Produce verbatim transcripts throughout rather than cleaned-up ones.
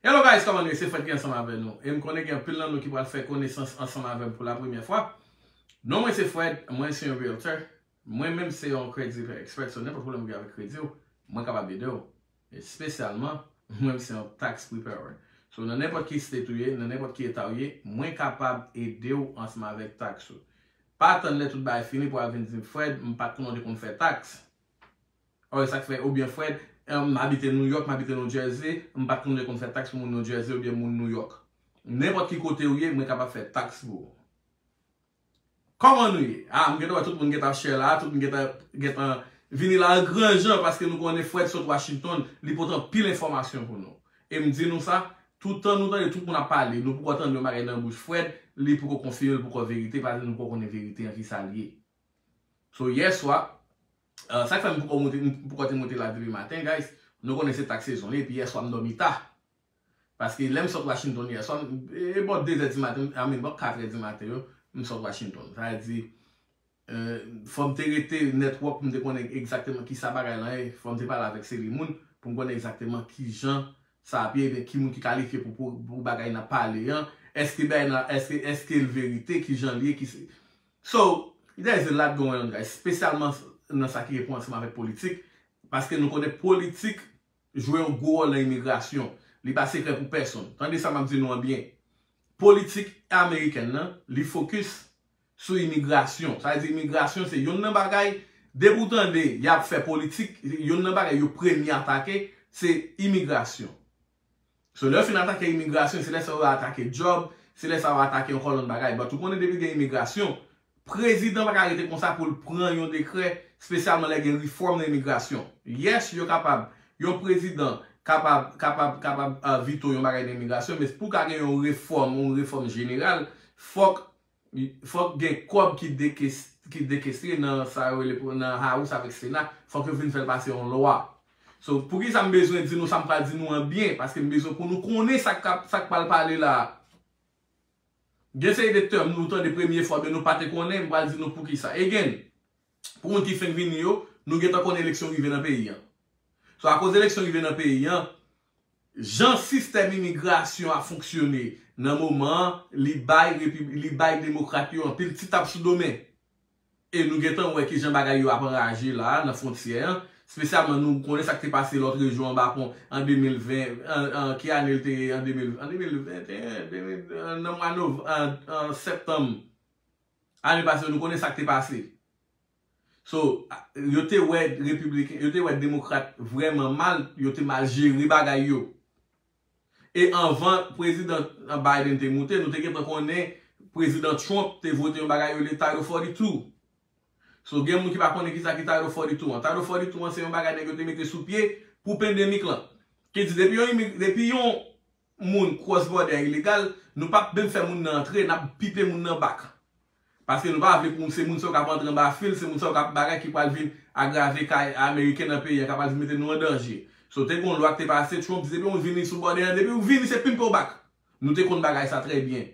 Hello guys, kòman nou ye? Se Fred ki ansanm avè nou. E m konnen gen anpil nan nou ki pral fè konesans ansanm avè m pou la premyè fwa. Non mwen se Fred, mwen se yon realtor. Mwen menm se yon credit expert, so nenpòt pwoblèm ou gen avèk kredi w, mwen kapab ede w. Espesyalman, mwen menm se yon tax preparer. So nan nenpòt ki state ou ye, nan nenpòt ki eta ou ye, mwen kapab ede w ansanm avèk tax ou. Pa tann lè tout bagay fini pou al vin di m, Fred, m pa t konnen w te konn fè tax. Oke, sa k fè, oubyen Fred, m abite New York, m abite New Jersey, m pa t konnen w te konn fè tax pou moun New Jersey oubyen moun New York. Nenpòt ki kote ou ye, mwen kapab fè tax pou ou. Kòman nou ye? Ah, m gentan wè tout moun gentan ap share la, tout moun gentan gentan vini la an gran jan paske nou konnen Fred sot Washington, li pote anpil enfòmasyon pou nou. E m di nou sa, toutan nou tande tout moun ap pale, nou poko tande yon bagay nan bouch Fred, li poko konfime, li poko verite, paske nou poko konnen verite an kisa l ye. So, yè swa, uh, sa k fè m poko monte, m poko te monte la depi maten, guys, nou konnen se tax season li, epi yè swa m dòmi ta. Paske lè m sot Washington yè swa, e bò de zè di maten, I mean, bò kat è di maten yo, m sot Washington. Sa vle di, euh, fò m te rete network pou m te konnen egzakteman kisa bagay lan ye. Fò m te pale avèk seri moun pou m konnen egzakteman kijan sa ap ye, ebyen ki moun ki kalifye pou, pou, pou bagay n ap pale an. Èske bagay nan, èske, èske l verite, kijan l ye, ki se. So, there is a lot going on, guys, espesyalman nan sa ki gen pou ansanm avèk politik, paske nou konnen politik jwe yon gwo wòl nan imigrasyon. Li pa sekrè pou pèsonn. Tande sa m ap di nou an byen. Politik amerikèn nan, li fokis sou imigrasyon. Sa vle di imigrasyon se youn nan bagay, depi w tande y ap fè politik, youn nan bagay yo premye atake, se imigrasyon. So, lè yo fin atake imigrasyon, se lè sa yo atake djòb, se lè sa yo atake yon kolonn bagay. But ou konnen depi gen imigrasyon, prezidan pa ka rete konsa pou l pran yon dekrè, espesyalman lè gen refòm nan imigrasyon. Yes, yo kapab, yon prezidan kapab, kapab, kapab uh, veto yon bagay nan imigrasyon, men pou ka gen yon refòm, yon refòm jeneral, fòk, fòk gen kòb ki dekes, ki dekestre nan sa yo rele nan House avèk Sena, fòk yo vin fè l pase yon lwa. So, poukisa m bezwen di nou sa m pral di nou an byen? Paske m bezwen pou nou konnen sa k ap, sa k pral pale la. Gen seri de tèm nou tande premye fwa, men nou pa te konnen, m pral di nou poukisa. Again, pou moun ki fenk vini yo, nou gentan konnen eleksyon rive nan peyi an. So, akoz eleksyon rive nan peyi an, jan sistèm imigrasyon ap fonksyone nan moman an, li bay, li bay demokrat yo anpil ti tap sou do men. E nou gentan wè kijan bagay yo ap anraje la a nan fwontyè an. Espesyalman nou konnen sa k te pase lòt rejyon anba pon an de mil ven, an, an, ki ane l te ye? An de mil, an de mil venteyen, de mil, an, nan mwa nov, an, an septanm. Ane pase, nou konnen sa k te pase. So, yo te wè repibliken, yo te wè demokrat vrèman mal, yo te mal jere bagay yo. E anvan prezidan Biden te moute, nou te gentan konnen prezidan Trump te vote yon bagay yo rele Title forty-two. So, gen moun ki pa konnen kisa ki Title forty-two an. Title forty-two an se yon bagay nèg yo te mete sou pye pou pandemic lan. Ki di depi yon, depi yon moun cross border ilegal, nou p ap menm fè moun nan antre, n ap pipe moun nan bak. Paske nou pa vle pou se moun sa yo k ap antre anba fil, se moun sa yo k ap bagay ki pral vin agrave ka ameriken nan peyi a, k ap pral vin mete nou an danje. So, te gen yon lwa ki te pase, Trump di depi yon moun vini sou bòdè an, depi ou vini, se pimpe w bak. Nou te konn bagay sa trè byen.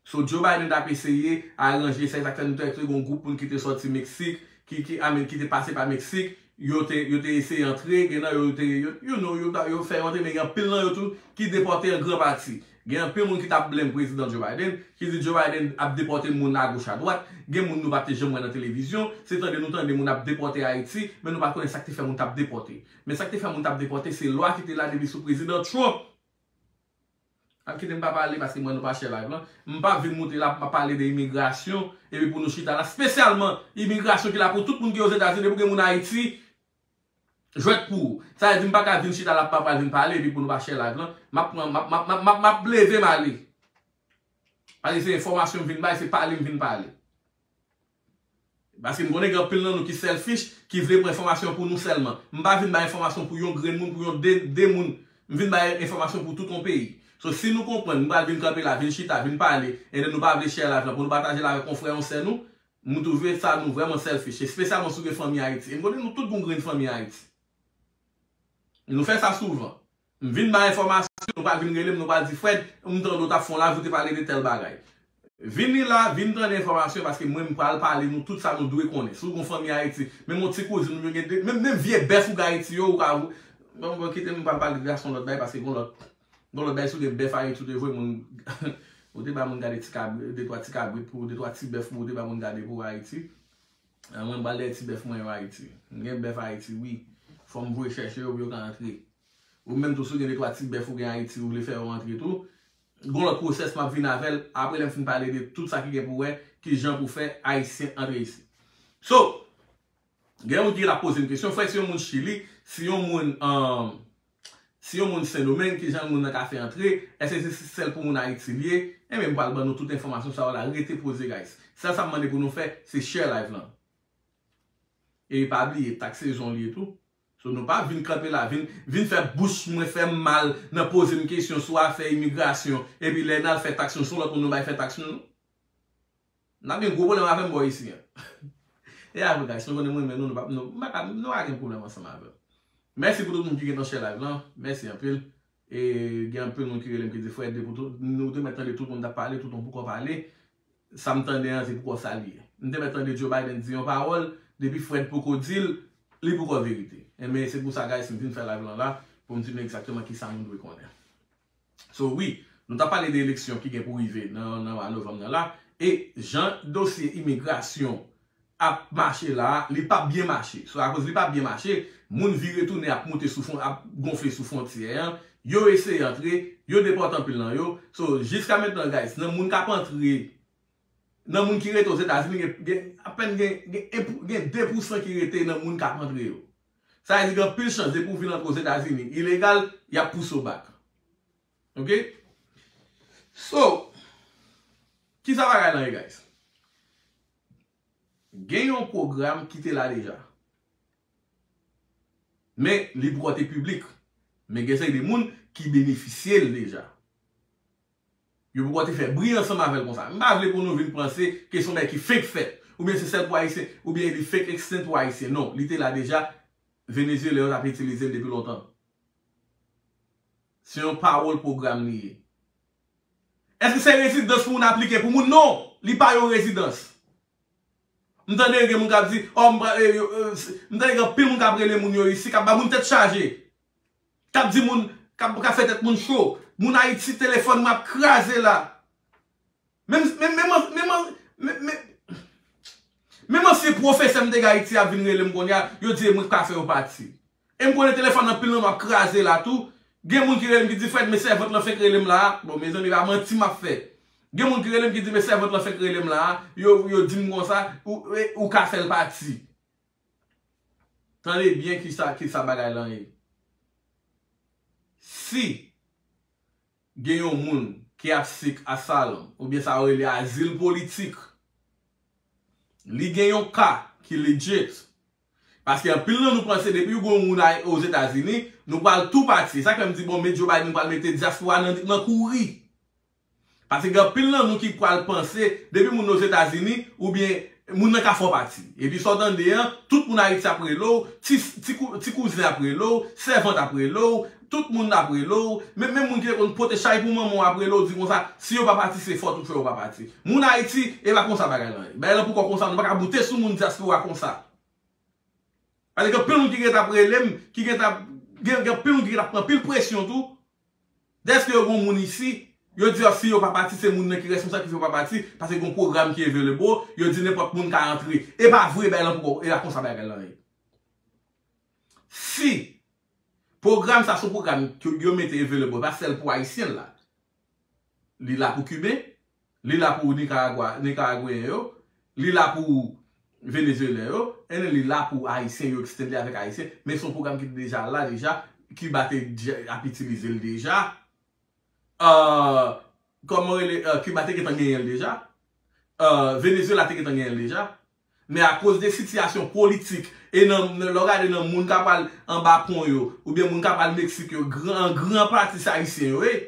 So, Joe Biden t ap eseye aranje sa, e sa k fè nou te wè gen yon gwoup moun ki te sòti Meksik, ki, ki, I mean, ki te pase pa Meksik, yo te, yo te eseye antre, gen nan yo, yo te, yo, you know, yo, yo fè yo antre, men gen anpil nan yo tou ki depòte an gran pati. Gen anpil moun ki t ap blame prezidan Joe Biden, ki di Joe Biden ap depòte moun agoch adwat, gen moun nou pa te janm wè nan televizyon, se tande nou tande moun ap depòte Ayiti, men nou pa konnen sa k te fè moun t ap depòte. Men sa k te fè moun t ap depòte, se lwa ki te la depi sou prezidan Trump. Ap kite m pa pale paske mwen nou pa share live lan. M pa vin moute la pou m ap pale de imigrasyon epi pou nou chita la. Espesyalman imigrasyon ki la pou tout moun ki Ozetazini, depi w gen moun Ayiti, jwèt pou ou. Sa vle di m pa ka vin chita la pou m ap vin pale epi pou nou pa share live lan. M ap pran, m ap, m ap, m ap, m ap, m ap leve m ale. Paske se enfòmasyon m vin bay, se pale m vin pale. Paske m konnen gen anpil nan nou ki selfish, ki vle pran enfòmasyon pou nou sèlman. M pa vin bay enfòmasyon pou yon grenn moun, pou yon de, de moun. M vin bay enfòmasyon pou tout yon peyi. So, si nou konprann, nou pral vin kanpe la, vin chita, vin pale, and then nou pa vle share live lan, pou nou pataje l avèk yon frè, yon sè nou, m twouve sa nou vrèman selfish, espesyalman si w gen fanmi Ayiti. E m konnen nou tout gen yon grenn fanmi Ayiti. Nou fè sa souvan. M vin bay enfòmasyon, nou pral vin rele m, nou pral di, Fred, m tande w t ap fè yon live, ou te pale de tèl bagay. Vini la, vin tande enfòmasyon, paske mwen, m pral pale nou tout sa nou dwe konnen. Si w gen yon fanmi Ayiti, menm yon ti kouzin, oubyen gen de, menm, menm vye bèf ou gen Ayiti yo, ou ka, bon, bon, kite m pral pale de gason lòt bagay, paske gen lòt. Gon lòt bagay, si w gen bèf Ayiti, ou te voye moun, ou te ba moun gade ti kabrit, de twa ti kabrit pou, de twa ti bèf pou, ou te ba moun gade pou Ayiti. Ah, mwen, m pral dèyè ti bèf mwen yo Ayiti. M gen bèf Ayiti, wi. Fò m voye chèche yo pou yo ka antre. Ou menm tou, si w gen de twa ti bèf ou gen Ayiti, ou vle fè yo antre tou, gon lòt pwosès m ap vin avè l, apre lè m fin pale de tout sa ki gen pou wè, ki jan pou fè Ayisyen antre isit. So, gen moun ki la poze m kesyon, frè, si yon moun Chili, si yon moun, um, si yon moun Sendomeng, ki jan moun nan ka fè antre, èske se sèl pou moun Ayiti l ye? Enben, m pral ban nou tout enfòmasyon sa yo la, rete poze, guys. Sèl sa m mande pou nou fè, se share live lan. E pa bliye, tak sezon li ye tou. So, nou pa vin kanpe la, vin, vin fè bouch mwen fè m mal nan poze m kesyon sou afè imigrasyon, epi lè n al fè taks nou, se yon lòt moun nou bay fè taks nou, non. N ap gen gwo pwoblèm avè m bò isi an. E apre, guys, nou konnen mwen, men nou, nou pa, nou, m pa ka, nou pa gen pwoblèm ansanm avè m. Mèsi pou tout moun ki gentan share live lan. Mèsi anpil. E gen anpil moun ki rele m ki di, "Frè, depi tout, nou te mèt tande tout moun t ap pale, tout moun poko pale. Sa m tande an, se poko sa li ye." M te mèt tande Joe Biden di yon pawòl, depi Fred poko di l, li poko verite. Enben, se pou sa, guys, m vin fè live lan la, pou m di nou egzakteman ki sa nou dwe konnen. So, wi, nou t ap pale de eleksyon ki gen pou rive nan, nan mwa novanm nan la, e jan dosye imigrasyon ap mache la, li p ap byen mache. So, akoz li p ap byen mache, moun vire tounen ap moute sou fwon-, ap gonfle sou fwontyè an, yo eseye antre, yo depòte anpil nan yo. So, jiska mentnan, guys, nan moun k ap antre, nan moun ki rete Ozetazini, gen, gen, apèn gen, gen, en pou, gen de pousan ki rete nan moun k ap antre yo. Sa vle di gen anpil chans, depi w vin antre Ozetazini ilegal, y ap pouse w back. Ok? So, ki sa bagay lan ye, guys? Gen yon pwogram ki te la deja. Men, li poko te piblik. Men gen seri de moun ki benefisye l deja. Yo poko te fè bri ansanm avè l konsa. M pa vle pou nou vin panse ke se yon bagay ki fenk fèt. Oubyen se sèl pou Ayisyen, oubyen li fenk extend pou Ayisyen. Non, li te la deja. Venezuelyen yo t ap itilize l depi lontan. Se yon pawòl pwogram li ye. Èske se rezidans pou moun aplike pou moun? Non! Li pa yon rezidans. M tande gen moun k ap di, "Oh, m pa, eh, yo, eh, se," m tande gen anpil moun k ap rele moun yo isi, k ap ba moun tèt chaje. K ap di moun, k ap, k ap fè tèt moun cho. Moun Ayiti, telefòn mwen ap kraze la. Menm, menm, menm, menm, menm, menm, menm ansyen pwofesè m te gen Ayiti ap vin rele m kounye a, yo di mwen ka fè yo pati. E m konnen telefòn anpil nan nou ap kraze la tou. Gen moun ki rele m ki di, "Fred, men sèvant lan fenk rele m la a." Bon, mezanmi, pa manti m ap fè. Gen moun ki rele m ki di, "Men sèvant lan fenk rele m la a. Yo, yo di m konsa, ou, e, ou ka fè l pati." Tande byen ki sa, ki sa bagay lan ye. Si gen yon moun ki ap seek asylum, oubyen sa yo rele azil politik, li gen yon ka ki legit. Paske anpil nan nou panse depi yon moun ay Ozetazini, nou pral tou pati. Sa k fè m di, bon, men Joe Biden pral mete dyaspora nan, nan kouri. Paske gen anpil nan nou ki pral panse, depi moun Ozetazini, oubyen moun nan ka fè w pati. Epi sa w tande an, tout moun Ayiti ap rele w, ti, ti kou-, ti kouzen ap rele w, sèvant ap rele w, tout moun ap rele w, menm, menm moun ki te konn pote chay pou manman w ap rele w, di konsa, si yo pa pati, se fòt ou fè yo pa pati. Moun Ayiti, e pa konsa bagay lan ye. Bagay lan poko konsa, nou pa ka boute sou moun dyaspora konsa. Paske gen anpil moun ki gentan ap rele m, ki gentan ap, gen, gen anpil moun ki gentan ap pran anpil presyon tou. Dèske yo gen moun isi, yo di, "Ah, si yo pa pati, se moun nan ki responsab ki fè yo pa pati, paske gen yon pwogram ki available, yo di nenpòt moun ka antre." E pa vre, bagay lan poko, e pa konsa bagay lan ye. Si pwogram sa se yon pwogram ke yo mete available, pa sèl pou Ayisyen la. Li la pou Kiben, li la pou Nikaragwa, Nikaragweyen yo, li la pou Venezuelyen yo, and then li la pou Ayisyen yo, extend li avèk Ayisyen, men se yon pwogram ki te deja la deja, Kiba te dja ap itilize l deja. Euh, kòman rele, euh, Kiba te gentan genyen l deja. Euh, Venezuela te gentan genyen l deja. Men akoz de sitiyasyon politik, e nan, nan, lè w gade nan moun k ap al anba pon yo, oubyen moun k ap al Meksik yo, gran, gran pati se Ayisyen yo ye.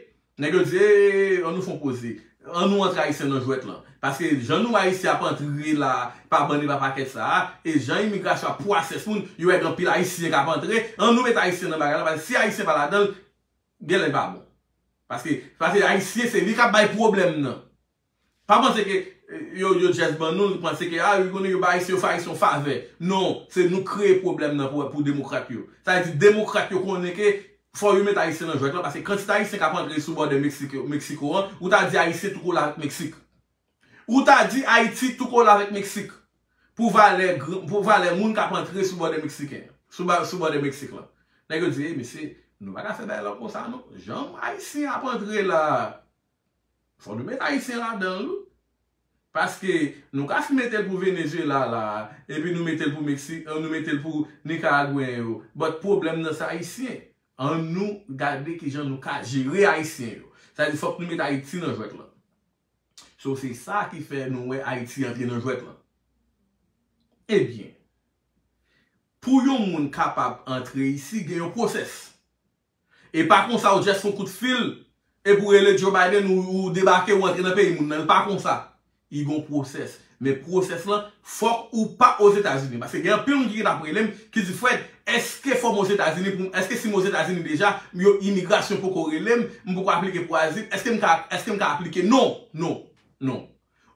Nèg yo di, "Ey, ann nou fè yon poze. Ann nou antre Ayisyen nan jwèt lan." Paske jan nou Ayisyen ap antre la, pa bann e pa pakèt sa a, e jan imigrasyon ap pwasès moun, yo wè gen anpil Ayisyen k ap antre, ann nou met Ayisyen nan bagay la, paske si Ayisyen pa ladan l, genlè l pa bon. Paske, paske Ayisyen se li k ap bay pwoblèm nan. Pa panse ke, eh, yo, yo just ban nou, panse ke, ah, yo konnen yo ba Ayisyen, yo fè Ayisyen yon favè. Non, se nou kreye pwoblèm nan pou, pou demokrat yo. Sa vle di demokrat yo konnen ke fò yo met Ayisyen nan jwèt lan, paske kantite Ayisyen k ap antre sou bòdè Meksik, Meksiko an, ou ta di Ayisyen tou kole avèk Meksik. Ou ta di Ayiti tou kole avèk Meksik. Pou valè, gr- pou valè moun k ap antre sou bòdè Meksiken, sou, ba- sou bòdè Meksik lan. Nèg yo di, "Ey, mesye, nou pa ka fè bagay la konsa, non. Jan Ayisyen ap antre la, fò nou met Ayisyen ladan l, wi." Paske nou ka fin mete l pou Venezuela la, epi nou mete l pou Meksik, nou mete l pou Nikaragwen yo. But pwoblèm nan se Ayisyen. An nou gade kijan nou ka jere Ayisyen yo. Sa di fòk nou met Ayiti nan jwèt lan. So se sa ki fè nou wè Ayiti antre nan jwèt lan. Ebyen, pou yon moun kapab antre isi, gen yon pwosès. E pa konsa ou just fè yon kout fil, epi ou rele Joe Biden, ou, ou debake, ou antre nan peyi moun nan. Li pa konsa. Li gon pwosès. Men pwosès lan, fòk ou pa Ozetazini. Paske gen anpil moun ki gentan ap rele m, ki di, "Fred, èske fò m Ozetazini pou, èske si m Ozetazini deja, yo imigrasyon poko rele m, m poko aplike pou azil, èske m ka, èske m ka aplike?" Non, non, non.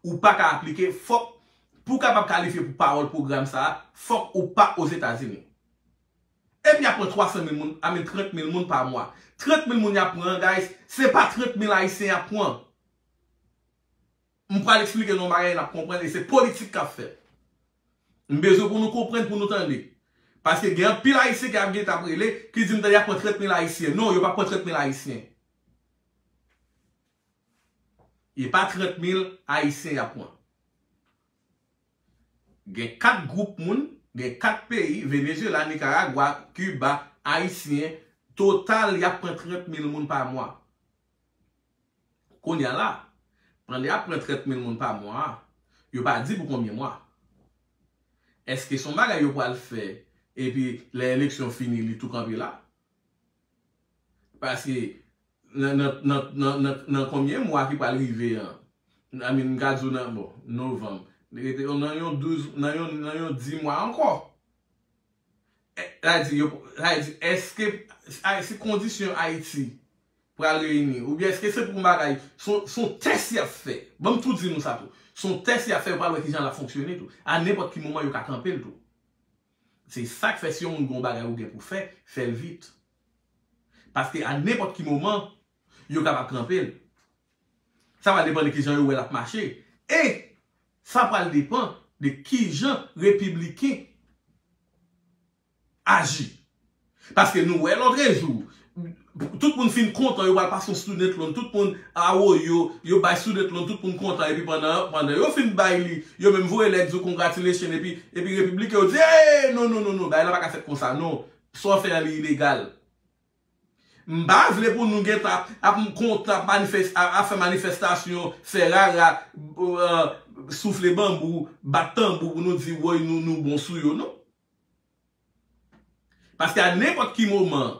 Ou pa ka aplike, fòk, pou w kapab kalifye pou pawòl pwogram sa a, fòk ou pa Ozetazini. Epi y ap pran twa san mil moun, I mean, trant mil moun pa mwa. Trant mil moun y ap pran, guys, se pa trant mil Ayisyen y ap pran. M pral eksplike nou yon bagay n ap konprann, e se politik k ap fèt. M bezwen pou nou konprann, pou nou tande. Paske gen anpil Ayisyen ki ap gentan ap rele, ki di m tande y ap pran trant mil Ayisyen. Non, yo p ap pran trant mil Ayisyen. E pa trant mil Ayisyen y ap pran. Gen kat gwoup moun, gen kat peyi, Venezuela, Nicaragua, Cuba, Ayisyen, total, y ap pran trant mil moun pa mwa. Kounye a la, pandan y ap pran trant mil moun pa mwa a, yo pa di pou konbyen mwa. Èske se yon bagay yo pral fè, epi lè eleksyon fini, li tou kanpe la? Paske nan, nan, nan, nan, nan, nan konbyen mwa ki pral rive an? I mean, m ka di w nan, bon, novanm. Li rete nan yon douz, nan yon, nan yon dis mwa ankò. E, sa vle di, yo, sa vle di, èske, a, si kondisyon Ayiti pral reyini, oubyen èske se pou yon bagay, se yon, se yon tès y ap fè. Ban m tou di nou sa tou. Se yon tès y ap fè, yo pral wè kijan l ap fonksyone tou. A nenpòt ki moman, yo ka kanpe l tou. Se sa k fè si yon moun gen yon bagay ou gen pou fè, fè l vit. Paske a nenpòt ki moman, yo kapab kanpe l. Sa pral depann de kijan yo wè l ap mache. E sa pral depann de kijan repibliken aji. Paske nou wè lòtrejou, tout moun fin kontan, yo pral pase yon student loan, tout moun Arroyo, yo bay student loan, tout moun kontan, epi pandan, pandan yo fin bay li, yo menm voye lèt di w congratulation, epi, epi repibliken yo di, "Ey, non, non, non, non, bagay la pa ka fèt konsa, non. Sa w fè an li ilegal." M pa vle pou nou gentan ap, ap kontan ap manifes-, ap, ap fè manifestasyon, fè rara, euh, soufle banbou, bat tanbou pou nou di, "Woy, nou, nou bon sou yo," non. Paske a nenpòt ki moman,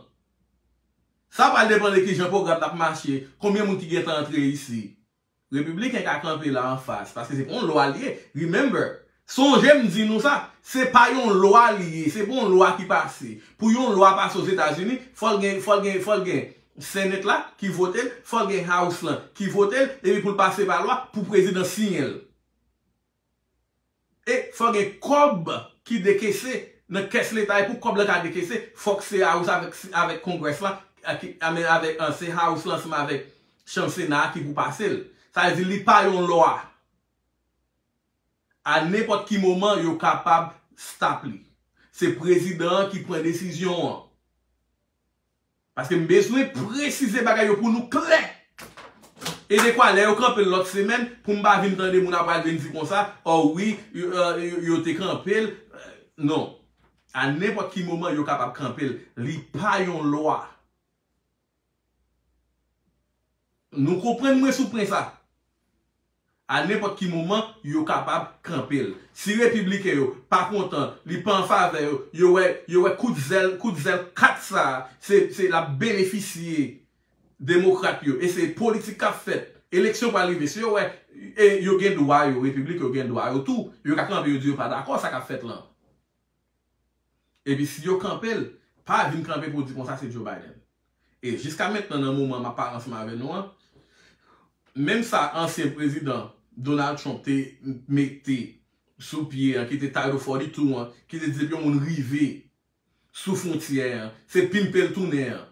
sa pral depann de kijan pwogram nan ap mache, konbyen moun ki gentan antre isi. Repibliken ka kanpe la anfas, paske se pa yon lwa li ye. Remember, sonje m di nou sa, se pa yon lwa li ye, se pa yon lwa ki pase. Pou yon lwa pase Ozetazini, fò l gen, fò l gen, fò l gen Senate la ki vote l, fò l gen House lan ki vote l, epi pou l pase pa lwa, pou prezidan siyen l. E fò gen kòb ki dekese nan kès Leta, e pou kòb lan ka dekese, fòk se House avèk, avèk Congress lan, a, ki, a, men avèk, a, se House lan ansanm avèk chanm Sena a ki pou pase l. Sa vle di li pa yon lwa. A nenpòt ki moman, yo kapab stop li. Se prezidan an ki pran desizyon an. Paske m bezwen presize bagay yo pou nou klè. E dekwa lè yo kanpe l lòt semèn, pou m pa vin tande moun ap pral vin di konsa, "Oh wi, yo, yo, yo te kanpe l." Non. A nenpòt ki moman, yo kapab kanpe l. Li pa yon lwa. Nou konprann mwen sou pwen sa. A nenpòt ki moman, yo kapab kanpe l. Si repibliken yo pa kontan, li pa an favè yo, yo wè, yo wè kout zèl, kout zèl kat sa a, se, se l ap benefisye demokrat yo. E se politik k ap fèt. Eleksyon pral rive. Si yo wè, e yo gen dwa yo, repiblik yo gen dwa yo tou, yo ka kanpe, yo di yo pa dakò sa k ap fèt lan. Epi si yo kanpe l, pa vin kanpe pou di konsa se Joe Biden. E jiska mentnan, nan moman m ap pale ansanm avè nou an, menm sa ansyen prezidan Donald Trump te mete sou pye an, ki te Title forty-two an, ki te di depi yon moun rive sou fwontyè an, se pimpe l tounen an.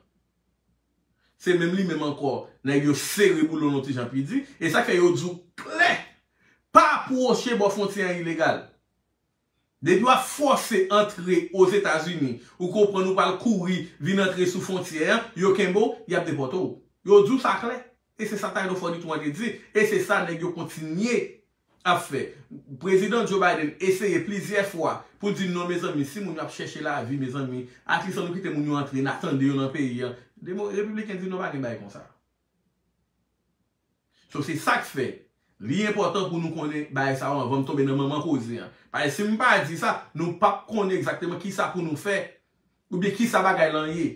Se menm li menm ankò. Nèg yo sere boulon yon ti jan pi di. E sa k fè yo di w klè, pa pwoche bò fwontyè an ilegal. Depi w ap fòse antre Ozetazini, ou konprann ou pral kouri vin antre sou fwontyè an, yo kenbe w, y ap depòte w. Yo di w sa klè. E se sa Taylor Ford tou an te di. E se sa nèg yo kontinye ap fè. Prezidan Joe Biden eseye plizyè fwa pou di non, mezanmi, si moun yo ap chèche lavi, mezanmi, at least ann nou kite moun yo antre, n a tande yo nan peyi an. Demo-, Repibliken di non, pa gen bagay konsa. So, se sa k fè li enpòtan pou nou konnen bagay sa yo anvan m tonbe nan manman koze an. Paske si m pa di sa, nou p ap konnen egzakteman kisa pou nou fè, oubyen kisa bagay lan ye.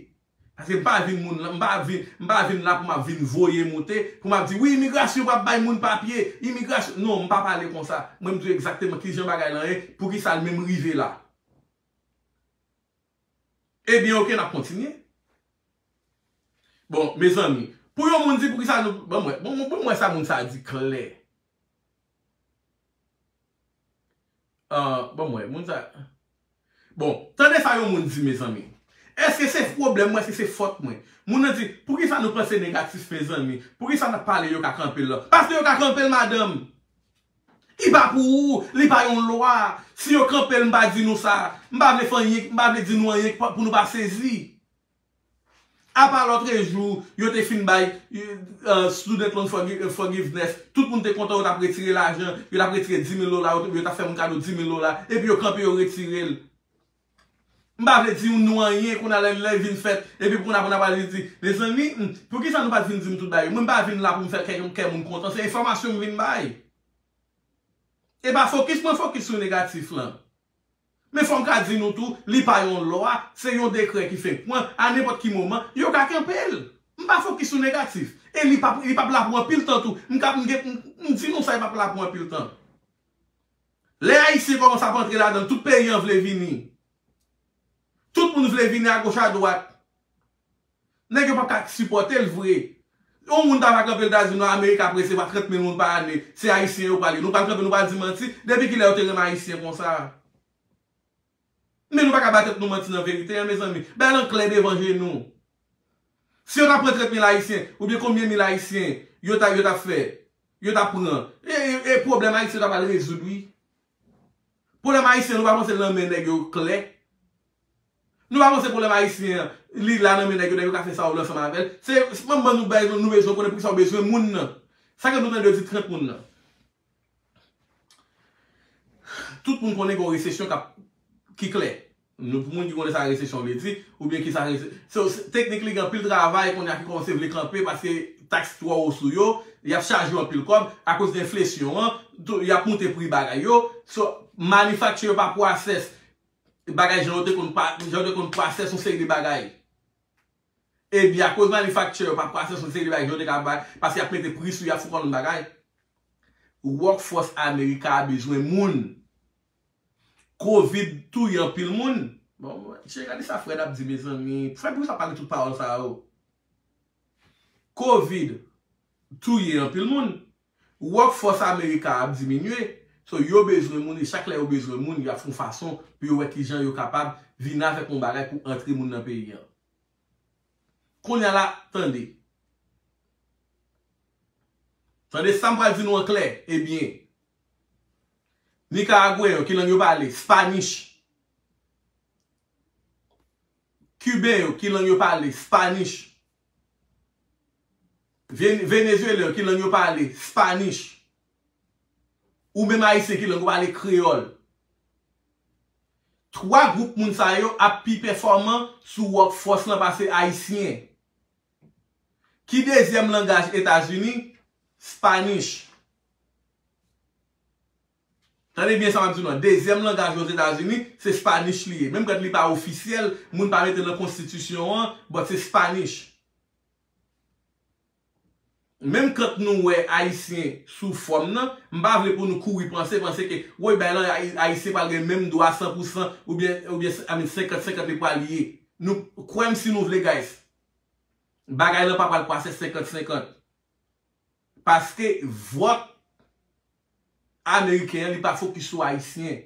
Paske m pa vin moun, m pa vin, m pa vin la pou m ap vin voye moute, pou m ap di, wi, imigrasyon p ap bay moun papye, imigrasyon, non, m pa pale konsa. Mwen, m di w egzakteman kijan bagay lan ye, poukisa l menm rive la. Ebyen, oke, n ap kontinye. Bon, mezanmi, pou yon moun di poukisa nou, ban m wè, bon, bon, bon, mwen sa moun sa di klè. Ah, ban m wè, moun sa. Bon, tande sa yon moun di, mezanmi. Èske se pwoblèm mwen, èske se fòt mwen? Moun nan di, poukisa nou panse negatif, mezanmi? Poukisa n ap pale yo ka kanpe l lan? Paske yo ka kanpe l, madanm. Li pa pou ou, li pa yon lwa. Si yo kanpe l, m pa di nou sa. M pa vle fè anyen, m pa vle di nou anyen pou, pou nou pa sezi. Apa lòtrejou, yo te fin bay, euh, student loan forgi-, forgiveness. Tout moun te kontan, yo t ap retire lajan, yo t ap retire dis mil dola, yo, yo t ap fè moun kado dis mil dola, epi yo kanpe, yo retire l. M pa vle di nou anyen, kounye a lè, lè vin fèt, epi kounye a pou n ap pale di, mezanmi, hmm, poukisa nou pa t vin di m tout bagay? Mwen, m pa vin la pou m fè kè, kè moun kontan, se enfòmasyon m vin bay. E pa fokis mwen fokis sou negatif lan. Men fò m ka di nou tou, li pa yon lwa, se yon dekrè ki fenk pran, a nenpòt ki moman, yo ka kanpe l. M pa fokis sou negatif. E li p ap, li p ap la pou anpil tan tou. M ka, m gen, m, m di nou sa, li p ap la pou anpil tan. Lè Ayisyen kòmanse ap antre ladan l, tout peyi an vle vini. Tout moun vle vini agoch adwat. Nèg yo p ap ka sipòte l vre. Yon moun ta va kanpe l ta di non, Amerik ap resevwa trant mil moun pa ane, se Ayisyen yo pral ye. Nou pral kanpe, nou pral di manti. Depi kilè yo te renmen Ayisyen konsa? Men nou pa ka ba tèt nou manti nan verite an, mezanmi. Bagay lan klè devan je nou. Si yo ta pran trant mil Ayisyen, oubyen konbyen mil Ayisyen yo ta, yo ta fè, yo ta pran, e, e, e pwoblèm Ayiti yo ta pral rezoud, wi. Pwoblèm Ayisyen, nou pa panse l nan men nèg yo klè? Nou pa panse pwoblèm Ayisyen an, li la nan men nèg yo, nèg yo ka fè sa yo vle ansanm avè l? Se, se manman nou bay, nou bezwen konnen poukisa yo bezwen moun nan. Sa ke nou tande yo di trant moun nan? Tout moun konnen gen yon resesyon k ap, ki klè. Nou, pou moun ki konnen sa resesyon vle di, oubyen ki sa rese-, so, se, teknik li gen anpil travay kounye a ki kòmanse vle kanpe paske taks twò wo sou yo, y ap chaje yo anpil kòb, akoz de enflesyon an, tou, y ap moute pri bagay yo, so, manufacturer yo pa process bagay jan yo te konn pa, jan yo te konn process yon seri de bagay. Ebyen, akoz manufacturer yo pa process yon seri de bagay jan yo te ka bay, paske y ap mete pri sou, y ap fè yon bagay. Workforce America a bezwen moun. Covid touye anpil moun. Bon, che, gade sa Fred ap di, mezanmi. Fred, poukisa w pale tout pawòl sa yo? Covid touye anpil moun. Workforce America ap diminye. So, yo bezwen moun, e chak lè yo bezwen moun, y ap fè yon fason pou yo wè kijan yo kapab vin avèk yon bagay pou antre moun nan peyi an. Kounye a la, tande. Tande sa m pral di nou an klè, ebyen. Nikaragwen yo, ki lang yo pale? Spanish. Kiben yo, ki lang yo pale? Spanish. Ven-, Venezuelyen yo, ki lang yo pale? Spanish. Ou menm Ayisyen, ki lang ou pale? Kreyòl. Twa gwoup moun sa yo ap pi pèfòman sou workforce lan pase Ayisyen. Ki dezyèm langaj Etazini? Spanish. Tande byen sa m ap di nou an. Dezyèm langaj Ozetazini, se Spanish li ye. Menm kant li pa ofisyèl, moun pa mete l nan konstitisyon an, but se Spanish. Menm kant nou wè Ayisyen sou fòm nan, m pa vle pou nou kouri panse, panse ke, woy, bay lan, Ayi-, Ayisyen pral gen menm dwa san pou san, oubyen, oubyen, I mean, senkant senkant li pral ye. Nou, kwè m si nou vle, guys. Bagay lan pa pral pase senkant senkant. Paske vòt ameriken an, li pa fokis sou Ayisyen.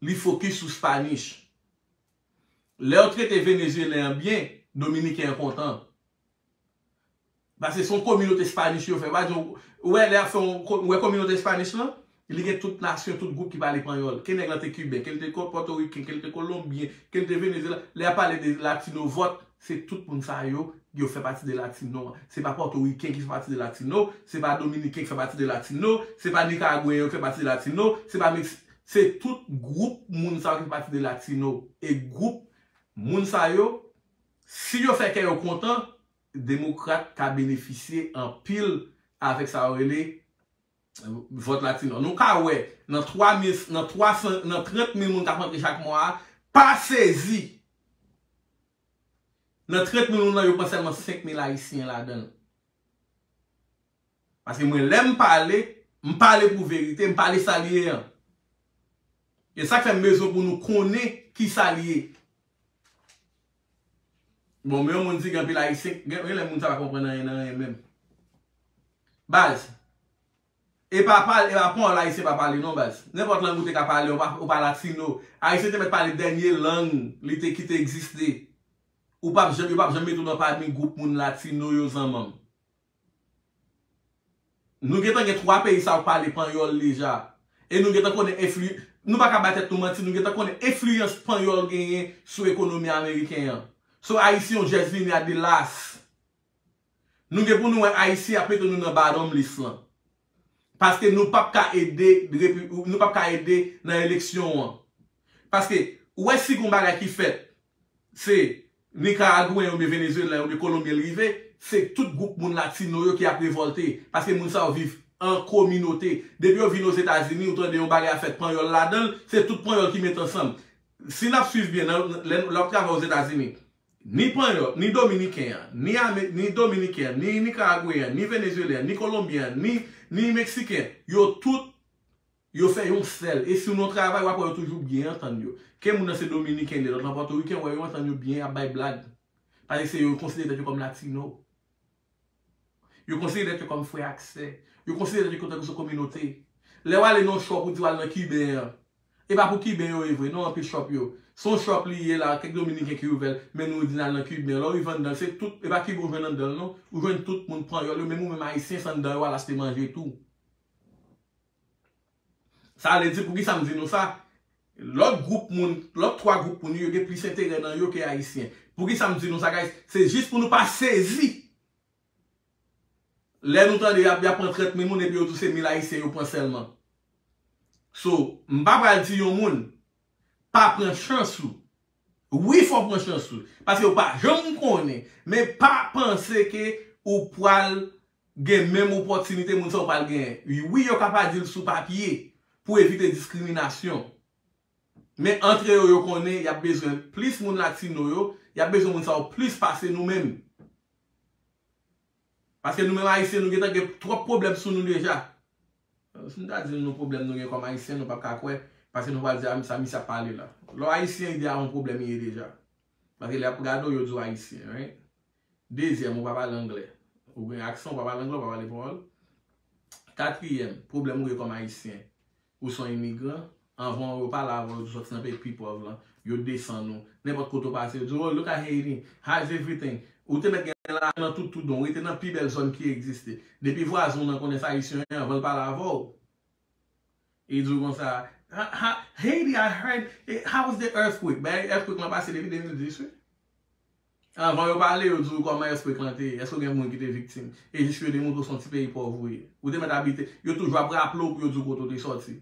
Li fokis sou Spanish. Lè yo trete Venezuelyen an byen, Dominiken an kontan. Paske se yon kominote Spanish yo fè. Pa di, ou wè, lè y ap fè yon ko-, ou wè kominote Spanish lan? Li gen tout nasyon, tout gwoup ki pale panyòl. Ke nèg lan te kiben, ke l te ko-, pòtoriken, ke l te kolonbyen, ke l te venezuelan. Lè y ap pale de latino vòt, se tout moun sa yo, yo fè pati de latino an. Se pa pòtoriken ki fè pati de latino, se pa dominiken ki fè pati de latino, se pa nikaragweyen yo ki fè pati de latino, se pa Meksi-, se tout gwoup moun sa yo ki fè pati de latino. E gwoup moun sa yo, si yo fè kè yo kontan, demokrat ka benefisye anpil avèk sa yo rele vòt latino. Nou ka wè, nan twa mil, nan twa san, nan trant mil moun k ap antre chak mwa a, pa sezi. Nan trant mil moun nan, yo pran sèlman senk mil ayisyen ladan l. Paske mwen, lè m pale, m pale pou verite, m pale sa l ye an. E sa k fè m bezwen pou nou konnen ki sa l ye. Bon, men yon moun di gen anpil ayisyen, gen, gen lè moun sa pa konprann anyen nan anyen menm. Baz, e pa pale, e pa pawòl ayisyen pa pale non, baz. Nenpòt lang ou te ka pale, ou pa, ou pa latino. Ayisyen te mèt pale dènye lang li te, ki te egziste. Ou p ap janm, yo p ap janm mete w nan pami gwoup moun latino yo, zanmanm. Nou gentan gen twa peyi sa yo k pale panyòl deja. E nou gentan konnen enfli-, nou pa ka bay tèt nou manti, nou gentan konnen enfliyans panyòl genyen sou ekonomi ameriken an. So, Ayisyen, on just vini a de las. Nou gen pou nou wè Ayisyen ap mete nou nan bottom list lan. Paske nou p ap ka ede, repi-, nou p ap ka ede nan eleksyon an. Paske, ou wè si gon bagay ki fèt, se Nikaragwen oubyen Venezuelan oubyen Kolonbyen l rive, se tout gwoup moun latino yo ki ap revòlte, paske moun sa yo viv an kominote. Depi yo vin Ozetazini, ou tande yon bagay ap fèt panyòl ladan l, se tout panyòl ki met ansanm. Si n ap swiv byen, nan, lè, lè w ap travay Ozetazini, ni panyòl, ni dominiken an, ni ame-, ni dominiken an, ni nikaragweyen an, ni venezuelen an, ni kolonbyen an, ni, ni meksiken, yo tout yo fè yon sèl. E si w nan travay, w ap wè yo toujou byen antann yo. Ke moun nan se dominiken li ye, lòt lan pòtoriken, w wè yo antann yo byen, y ap bay blag. Paske se yo, yo konsidere tèt yo kòm latino. Yo konsidere tèt yo kòm frè ak sè. Yo konsidere tèt yo tankou se kominote. Lè w ale nan yon shop, ou di w al nan kiben an. E pa pou kiben yo ye vre, non, anpil shop yo. Se yon shop li ye la, kèk dominiken ki ouvè l, men nou di n al nan kiben. Lè w rive anndan l, se tout, e pa kiben ou jwenn anndan l, non. Ou jwenn tout moun panyòl yo, menm ou menm ayisyen, se anndan yo al achte manje tou. Sa vle di, poukisa m di nou sa? Lòt gwoup moun, lòt twa gwoup moun yo, yo gen plis enterè nan yo ke ayisyen. Poukisa m di nou sa, guys? Se jis pou nou pa sezi. Lè nou tande y ap, y ap pran trant mil moun, epi yo di w se mil ayisyen yo pran sèlman. So, m pa pral di yon moun, pa pran chans ou. Wi, fò w pran chans ou. Paske ou pa janm konnen. Men pa panse ke ou pral gen menm opòtinite moun sa yo pral genyen. Wi, yo ka pa di l sou papye pou evite diskriminasyon. Men antre yo, yo konnen y ap bezwen plis moun latino yo, y ap bezwen moun sa yo plis pase nou menm. Paske nou menm ayisyen, nou gentan gen twòp pwoblèm sou nou deja. Si m ta di nou pwoblèm nou gen kòm ayisyen, nou p ap ka kwè, paske nou pral di, "A, sa misye ap pale la." Lè w ayisyen, deja yon pwoblèm li ye deja. Paske lè y ap gade w, yo di w ayisyen, right? Dezyèm, ou pa pale anglè. Ou gen aksan, ou pa pale anglè, ou pa pale pawòl. Katriyèm, pwoblèm ou gen kòm ayisyen. Ou se yon imigran, anvan yo pale avè w, yo di w sòti nan peyi k pi pòv lan, yo desann ou. Nenpòt kote w pase, yo di w, "Oh, look at Haiti, how's everything?" Ou te mèt gen lajan nan tout, tout don, ou rete nan pi bèl zòn ki egziste. Depi vwazen w nan konnen se ayisyen an, anvan l pale avè w, li di w konsa, "Ha, ha, Haiti, I heard, eh, how was the earthquake?" Ben, earthquake lan pase depi de mil dis, wi. Anvan yo pale, yo di w kòman earthquake lan te ye, èske gen moun ki te viktim? E jis yo demontre w se yon ti peyi pòv ou ye. Ou te mèt abite, yo toujou ap raple w pou yo di w kote w te sòti.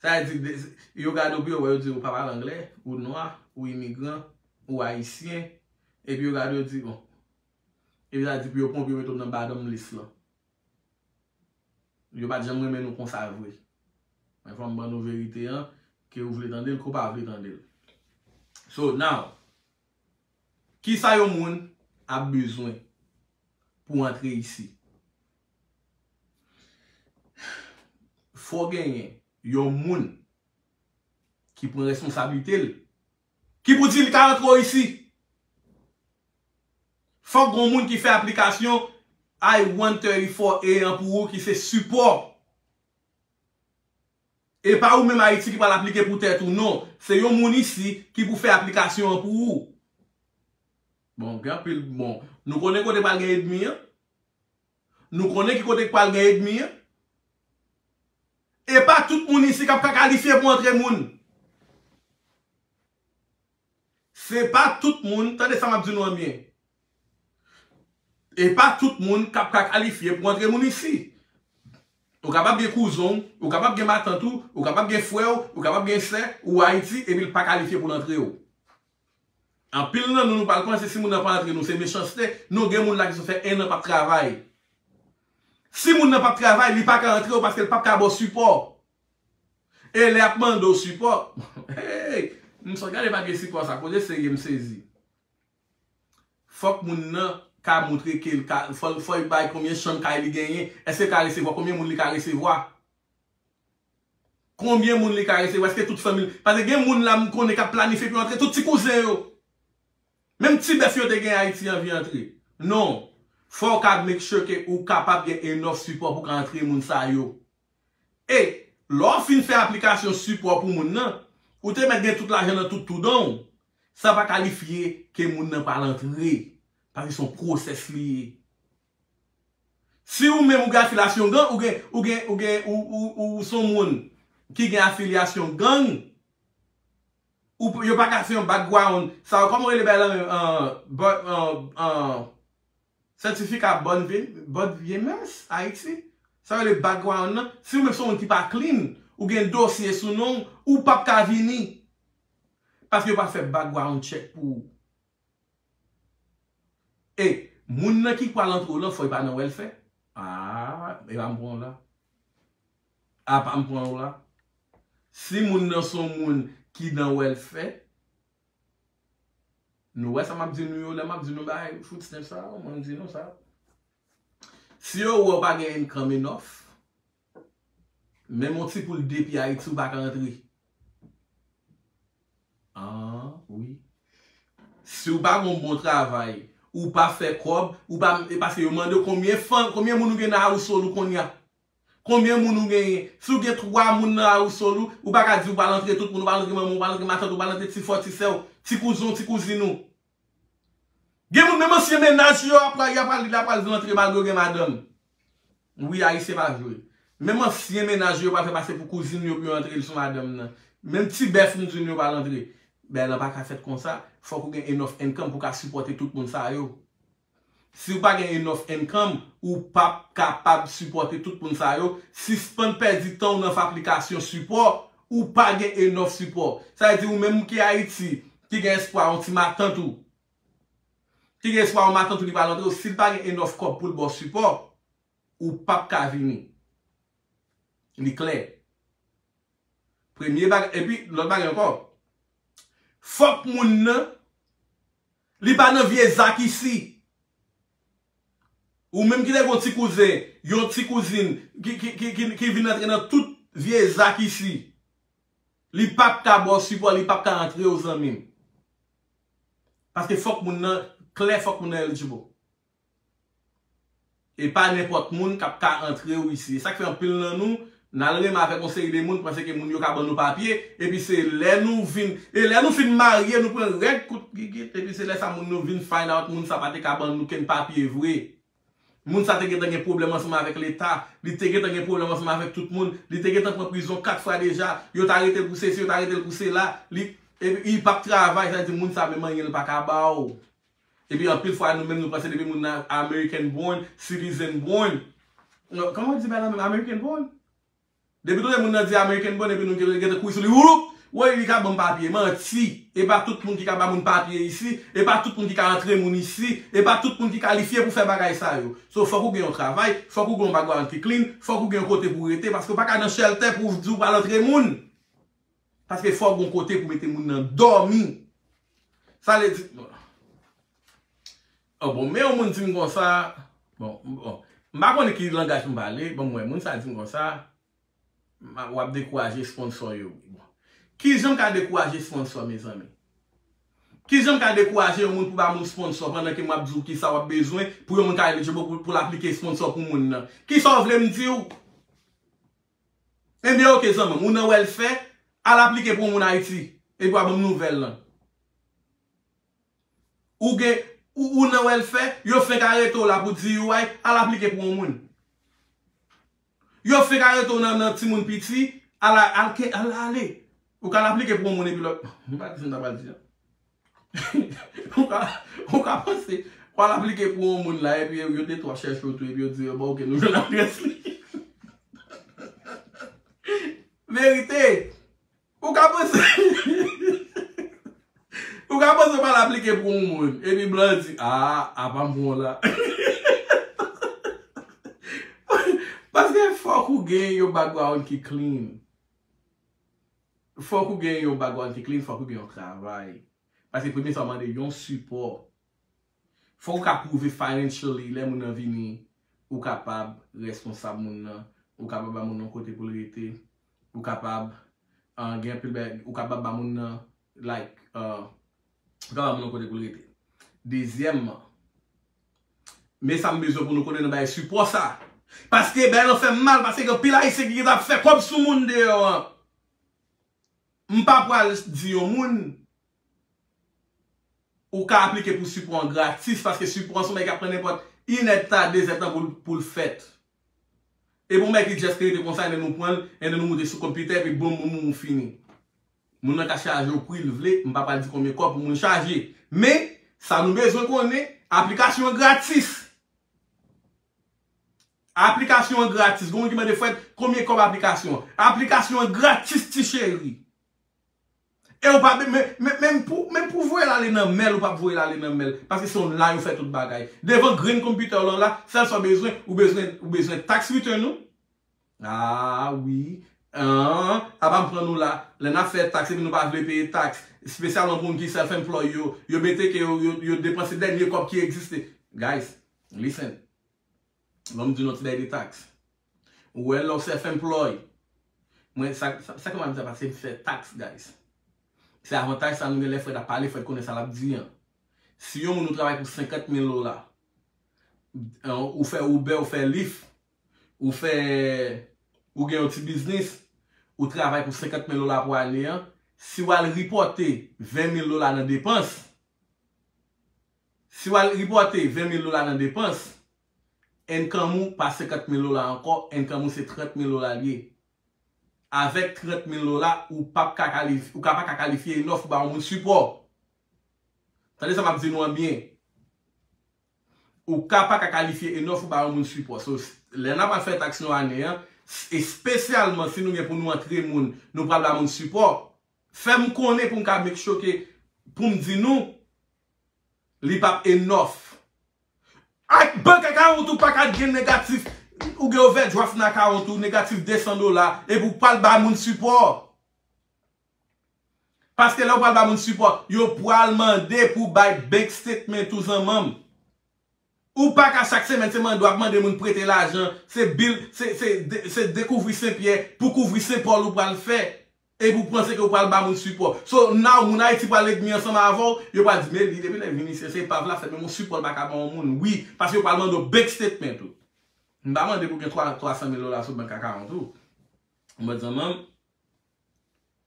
Sa vle di, de-, yo gade w pou yo wè, yo di w ou pa pale anglè, ou nwa, ou imigran, ou ayisyen, epi yo gade w, yo di, bon. Epi sa di pou yo pran w, pou yo mete w nan bottom list lan. Yo pa t janm renmen nou konsa vre. Men fò m ban nou verite an, ke ou vle tande l, ke ou pa vle tande l. So, now, kisa yon moun ap bezwen pou antre isi? Fò genyen yon moun ki pran responsablite l, ki pou di li ka antre w isi. Fòk gon moun ki fè aplikasyon I one thirty-four A an pou ou ki se sipò. E pa ou menm Ayiti ki pral aplike pou tèt ou, non. Se yon moun isi ki pou fè aplikasyon an pou ou. Bon, gen anpil, bon, nou konnen kote pral gen ènmi an. Nou konnen ki kote k pral gen edmi an. E pa tout moun isi k ap ka kalifye pou antre moun. Se pa tout moun, tande sa m ap di nou an byen. E pa tout moun k ap ka kalifye pou antre moun isi. Ou kapab gen kouzen w, ou kapab gen matant ou, ou kapab gen frè w, ou kapab gen sè, ou Ayiti, epi l pa kalifye pou l antre w. Anpil nan nou, nou pral panse si moun nan pa antre nou, se mechanste. Non, gen moun la ki sa fè en an p ap travay. Si moun nan p ap travay, li pa ka antre w paske l p ap ka ba w sipò. E lè y ap mande w sipò, hey, m sot gade pa gen sipò sa, kote serye m sezi. Fòk moun nan ka montre ke l ka, fò, fò l bay konbyen chanm kay li genyen, èske l ka resevwa, konbyen moun li ka resevwa. Konbyen moun li ka resevwa? Èske tout fanmi l? Paske gen moun la m konnen k ap planifye pou yo antre tout ti kouzen yo. Menm ti bèf yo te gen Ayiti anvi antre. Non. Fò w ka make sure ke ou kapab gen enough sipò pou w ka antre moun sa yo. E, lè w fin fè aplikasyon sipò pou moun nan, ou te mèt gen tout lajan nan tout tou don w. Sa pa kalifye ke moun nan pral antre. Paske se yon pwosès li ye. Si ou menm ou gen afilyasyon gang, ou gen, ou gen, ou gen, ou, ou, ou, ou se yon moun ki gen afilyasyon gang, ou, yo pa ka fè yon background. Sa yo, kòman yo rele bagay la menm? An, ba-, an, an, sètifika bòn vye, bòn vye mès, Ayiti. Sa yo rele background nan. Si ou menm se yon moun ki pa clean, ou gen dosye sou non w, ou p ap ka vini. Paske yo pa fè background check pou ou. E, moun nan ki pral antre w lan, fò l pa nan welfare. Ah, e pa m pran w la. A pa m pran w la. Si moun nan se yon moun ki nan welfare, nou wè sa m ap di nou yo, lè m ap di nou bagay food stamp sa, mwen m di nou sa. Si yo wè w pa gen income enough, menm yon ti poul depi Ayiti, ou pa ka antre. Ah, wi. Si w pa gen yon bon travay, ou pa fè kòb, ou pa, e paske yo mande w konbyen fan, konbyen moun ou gen nan household ou kounye a. Konbyen moun ou genyen? Si w gen twa moun nan household ou, ou pa ka di w pral antre tout moun, ou pral antre manman w, ou pral antre matant ou, ou pral antre ti frè w, ti sè w, ti kouzen w, ti kouzin ou. Gen moun, menm ansyen mennaj yo, ap pral, y ap pral, y ap pral vin antre malgre yo gen madanm. Wi, Ayisyen pa jwe. Menm ansyen mennaj yo, yo pral fè pase pou kouzin yo pou yo antre l sou madanm nan. Menm ti bèf nou di nou yo pral antre. Bagay lan pa ka fèt konsa. Fòk ou gen enough income pou ka sipòte tout moun sa yo. Si w pa gen enough income, ou p ap kapab sipòte tout moun sa yo. Sispann pèdi tan w nan fè aplikasyon sipò, ou pa gen enough sipò. Sa vle di ou menm ki Ayiti, ki gen espwa yon ti matant ou, ki gen espwa yon matant ou ki pral antre w, si l pa gen enough kòb pou l ba w sipò, ou p ap ka vini. Li klè. Premye bagay, epi lòt bagay ankò. Fòk moun nan, li pa nan vye zak isi. Ou menm ki te gen yon ti kouzen, yon ti kouzin, ki, ki, ki, ki, ki vin antre nan tout vye zak isi. Li p ap ka ba w sipò, li p ap ka antre w, zanmi m. Paske fòk moun nan klè, fòk moun nan eligible. E pa nenpòt moun k ap ka antre w isi. E sa k fè anpil nan nou, n al renmen avèk yon seri de moun, panse ke moun yo ka ban nou papye, epi se lè nou vin, e lè nou fin marye, nou pran règ kout gigit, epi se lè sa moun nou vin find out, moun sa pa te ka ban nou kenn papye vre. Moun sa te gentan gen pwoblèm ansanm avèk Leta, li te gentan gen pwoblèm ansanm avèk tout moun, li te gentan pran prizon kat fwa deja, yo t arete l pou sesi, yo t arete l pou sela, li, epi li p ap travay, sa vle di moun sa menm anyen l pa ka ba w. Epi anpil fwa nou menm nou panse depi moun nan American born, citizen born. Non, kòman yo di bagay la menm? American born? Depi nou wè moun nan di American born, epi nou gen- gentan kouri sou li, woup! Woy, li ka ban m papye. Manti! E pa tout moun ki ka ba moun papye isi, e pa tout moun ki ka antre moun isi, e pa tout moun ki kalifye pou fè bagay sa yo. So, fòk ou gen yon travay, fòk ou gen yon background ki clean, fòk ou gen yon kote pou w rete, paske w pa ka nan shelter pou w di w pral antre moun. Paske fòk gon kote pou mete moun nan dòmi. Sa vle di, bon. Oh, bon, men yon moun di m konsa, bon, bon. M pa konnen ki langaj m pale, bon, mwen, moun sa di m konsa, m a- w ap dekouraje sponsor yo. Bon. Kijan m ka dekouraje sponsor, mezanmi? Kijan m ka dekouraje yon moun pou ba moun sponsor pandan ke m ap di w kisa w ap bezwen pou yon moun ka eligible pou, pou l aplike sponsor pou moun nan? Kisa w vle m di w? Ebyen, oke, zanmi m, ou nan welfare, al aplike pou yon moun Ayiti, epi w a ban m nouvèl lan. Ou gen, ou, ou nan welfare, yo fenk arete w la pou di, "Ay, al aplike pou yon moun." Yo fenk arete w nan, nan timoun piti, al, al, al, al ale. Ou ka al aplike pou yon moun epi lòt. M pa di sa m ta pral di a. Ou ka, ou ka panse, w al aplike pou yon moun la, epi yo, yo de twa chèche w tou, epi yo di, "Bon, ok, nou jwenn adrès li." Verite. Ou ka panse, ou ka panse w al aplike pou yon moun, epi blan di, "A, apa m pran w la." Paske fòk ou gen yon background ki clean. Fòk ou gen yon background ki clean, fòk ou gen yon travay. Paske premye sa w mande yon sipò. Fòk ou ka pwouve financially, lè moun nan vini, ou kapab responsab moun nan, ou kapab ba moun nan kote pou l rete, ou kapab, ah, gen anpil bagay, ou kapab ba moun nan, like, ah, ou kapab ba moun nan kote pou l rete. Dezyèmman, men sa m bezwen pou nou konnen nan bagay sipò sa. Paske bagay lan fè m mal, paske gen anpil Ayisyen ki gentan ap fè kòb sou moun deyò an. M pa pral di yon moun, ou ka aplike pou sipò an gratis, paske sipò an se yon bagay k ap pran nenpòt inèdtan, dezèdtan pou l, pou l fèt. E pou yon bagay ki just rete konsa, ennen nou pran l, ennen nou moute sou konpitè, epi boum, boum, boum, fini. Moun nan ka chaje w pri l vle, m pa pral di konbyen kòb pou moun chaje. Men, sa nou bezwen konnen, aplikasyon an gratis. Aplikasyon an gratis. Gen moun ki mande, "Frèt, konbyen kòb aplikasyon an?" Aplikasyon an gratis, ti cheri. E ou pa, men, men, menm pou, menm pou voye l ale nan mèl, ou p ap voye l ale nan mèl. Paske se online ou fè tout bagay. Devan grenn konpitè w lan la, sèl sa w bezwen, ou bezwen, ou bezwen tax return ou. Ah, wi. Ah, apa m pran nou la. Lè n ap fè tax, epi nou pa vle peye tax. Espesyalman pou moun ki self-employed yo, yo mete ke yo, yo, yo depanse dènye kòb ki egziste. Guys, listen. Ban m di nou yon ti bagay de tax. Ou wè lè w self-employed. Mwen, sa, sa, sa k fè m ap di sa, paske m fè tax, guys. Se avantaj sa nou gen lè Frèd ap pale, Frèd konnen sa l ap di an. Si yon moun ou travay pou senkant mil dola, eh, ou fè Uber, ou fè Lyft, ou fè, ou gen yon ti biznis, ou travay pou senkant mil dola pou ane an, si w al ripòte ven mil dola nan depans, si w al ripòte ven mil dola nan depans, income ou pa senkant mil dola ankò, income ou se trant mil dola l ye. Avèk trant mil dola, ou p ap ka kalif-, ou ka pa ka kalifye enough pou ba yon moun sipò. Tande sa m ap di nou an byen. Ou ka pa ka kalifye enough pou ba yon moun sipò. So, s-, lè n ap al fè tax nou ane an, s-, espesyalman si nou gen pou nou antre moun, nou pral ba moun sipò, fè m konnen pou m ka make sure ke, pou m di nou, li p ap enough. Ak bank account ou pa ka gen negatif, ou gen overdraft nan account ou, negatif de san dola, epi w pral ba moun sipò. Paske lè w pral ba moun sipò, yo pral mande pou w bay bank statement ou zanmanm. Ou pa ka chak semèn se mande w ap mande moun prete lajan, se bil, se, se, de- se dekouvri Senpyè pou kouvri Senpòl ou pral fè. Epi w panse ke w pral ba moun sipò. So, now, moun Ayiti pral ènmi ansanm avè w, yo pral di, "Men li, depi lè l vin isi, se epav l ap fè, men yon sipò l pa ka ba yon moun." Wi, paske yo pral mande w bank statement ou. M pa mande pou gen twa, twa san mil dola sou bank account ou. Mwen zanmanm,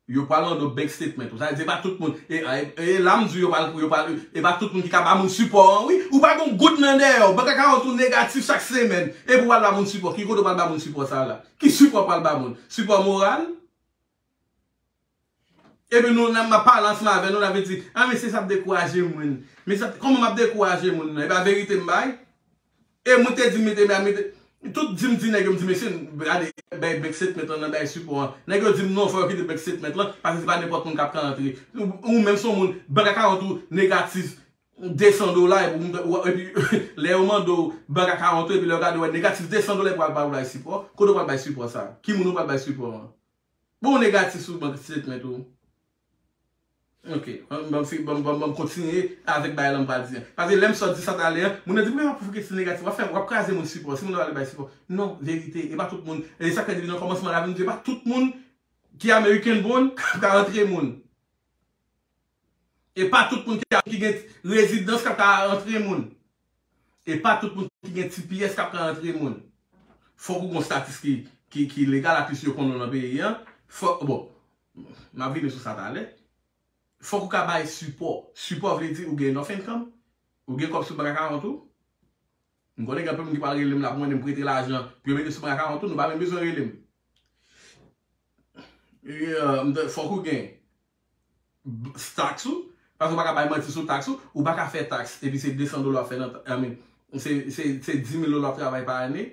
yo pral mande w bank statement ou. Sa vle di, e pa tout moun. E, e, e la m di w, yo pral, yo pral, e pa tout moun ki ka ba moun sipò an, wi. Ou pa gen yon goud nan dèyè w. Bank account ou negatif chak semèn. Epi w pral ba moun sipò. Ki kote w pral ba moun sipò sa la? Ki sipò w pral ba moun? Sipò moral? Epi nou, n ap pale ansanm avè nou, n ap di, "A, mesye, sa ap dekouraje moun. Men sa, kòman m ap dekouraje moun nan? E pa verite m bay?" E mwen te di, mete, mete, tout di m di nèg yo, m di, "Mesye, gade, bay bank statement lan, nan bay sipò an." Nèg yo di m, "Non, fò yo kite bank statement lan, paske se pa nenpòt moun k ap ka antre." Ou, ou menm se yon moun, bank account ou negatif de san dola, epi, ou, ou, epi lè yo mande w bank account ou, epi lè yo gade, wè negatif de san dola, epi w al bay sipò. Kote w pral bay sipò sa? Ki moun ou pral bay sipò an? Bon, negatif sou bank statement ou. Ok, ban m, ban m, ban m, ban m, ban m kontinye avèk bagay la m pral di an. Paske lè m sot di sa talè an, moun nan di, "Men w ap fè kesyon negatif, w ap fè, w ap kraze moun sipò, si moun nan pale bay sipò." Non, verite, e pa tout moun. E sa k fè depi nan kòmansman la, m di, e pa tout moun ki American born k ap ka antre moun. E pa tout moun ki, ki gen rezidans k ap ka antre moun. E pa tout moun ki gen T P S k ap ka antre moun. Fòk ou gen statis ki, ki, ki legal, atlis yo konnen w nan peyi an. Fòk, bon, m ap vini sou sa talè. Fòk ou ka bay sipò. Sipò vle di ou gen enough income, Ou gen kòb sou bank account ou? M konnen gen anpil moun ki pral rele m la pou mande m prete lajan pou yo mete sou bank account ou, nou pa menm bezwen rele m. E, euh, m te- fòk ou gen b- tax ou, paske ou pa ka bay manti sou tax ou, ou pa ka fè tax epi se de san dola w ap fè nan ta- I mean, se se se dis mil dola w ap travay pa ane,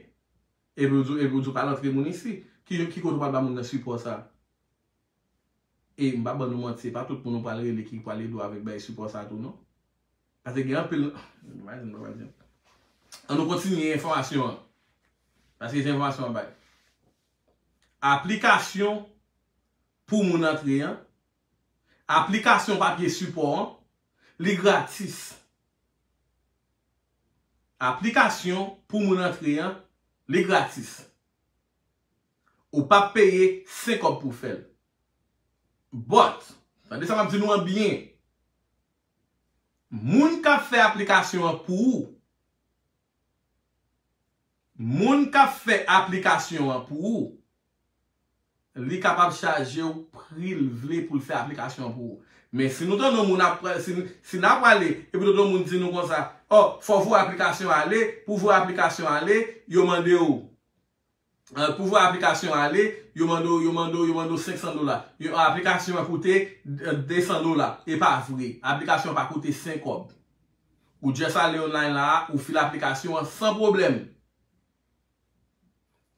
epi ou di epi ou di ou pral antre moun isi. Ki ki kote ou pral ba moun nan sipò sa? E m pa ban nou manti, se pa tout moun ou pral rele ki pral ede w avèk bay sipò sa tou non. Paske gen anpil. Ann nou kontinye enfòmasyon an. Paske se enfòmasyon an bay. Aplikasyon pou moun antre an, aplikasyon papye sipò an, li gratis. Aplikasyon pou moun antre an, li gratis. Ou p ap peye senk kòb pou fè l. But, tande sa m ap di nou an byen. Moun k ap fè aplikasyon an pou ou, moun k ap fè aplikasyon an pou ou, li kapab chaje w pri l vle pou l fè aplikasyon an pou ou. Men si nou tande yon moun ap si, si n ap prale epi nou tande yon moun di nou konsa, oh, fò voye aplikasyon ale, pou voye aplikasyon ale, yo mande w pou voye aplikasyon ale, yo mande w yo mande w yo mande w senk san dola. Yo aplikasyon an koute de san dola. E pa vre. Aplikasyon an pa koute senk kòb. Ou just ale online la a, ou file aplikasyon an san pwoblèm.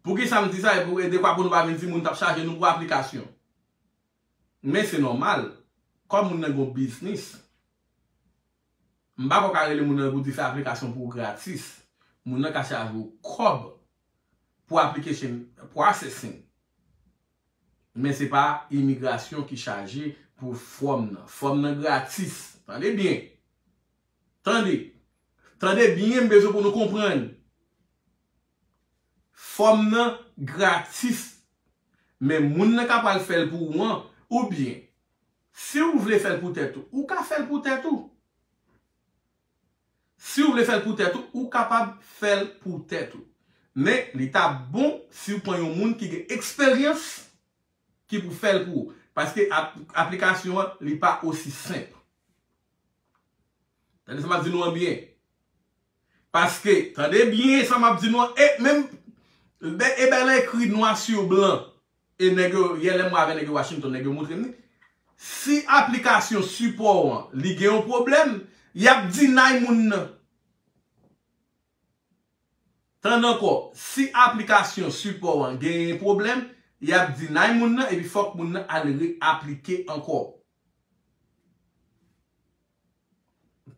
Poukisa m di sa? E pou e dekwa pou nou pa vin di moun t ap chaje nou pou aplikasyon. Men se nòmal, kòm moun nan gen yon biznis, m pa kwè w ka rele moun nan pou di fè aplikasyon pou ou gratis. Moun nan ka chaje w kòb pou application processing. Men se pa imigrasyon ki chaje pou fòm nan. Fòm nan gratis. Tande byen. Tande. Tande byen, m bezwen pou nou konprann. Fòm nan gratis. Men moun nan ka pral fè l pou ou an, oubyen, si w vle fè l pou tèt ou, ou ka fè l pou tèt ou. Si w vle fè l pou tèt ou, ou kapab fè l pou tèt ou. Men, li t ap bon si w pran yon moun ki gen eksperyans ki pou fè l pou ou. Paske ap- aplikasyon an, li pa osi senp. Tande sa m ap di nou an byen. Paske, tande byen sa m ap di nou an, e menm, e ben l ekri nwa sou blan. E nèg yo, yè lè m wè avè nèg yo Washington, nèg yo montre m li. Si aplikasyon sipò an, li gen yon pwoblèm, y ap deny moun nan. Tande ankò, si aplikasyon sipò an genyen pwoblèm, y ap deny moun nan epi fòk moun nan al re-aplike ankò.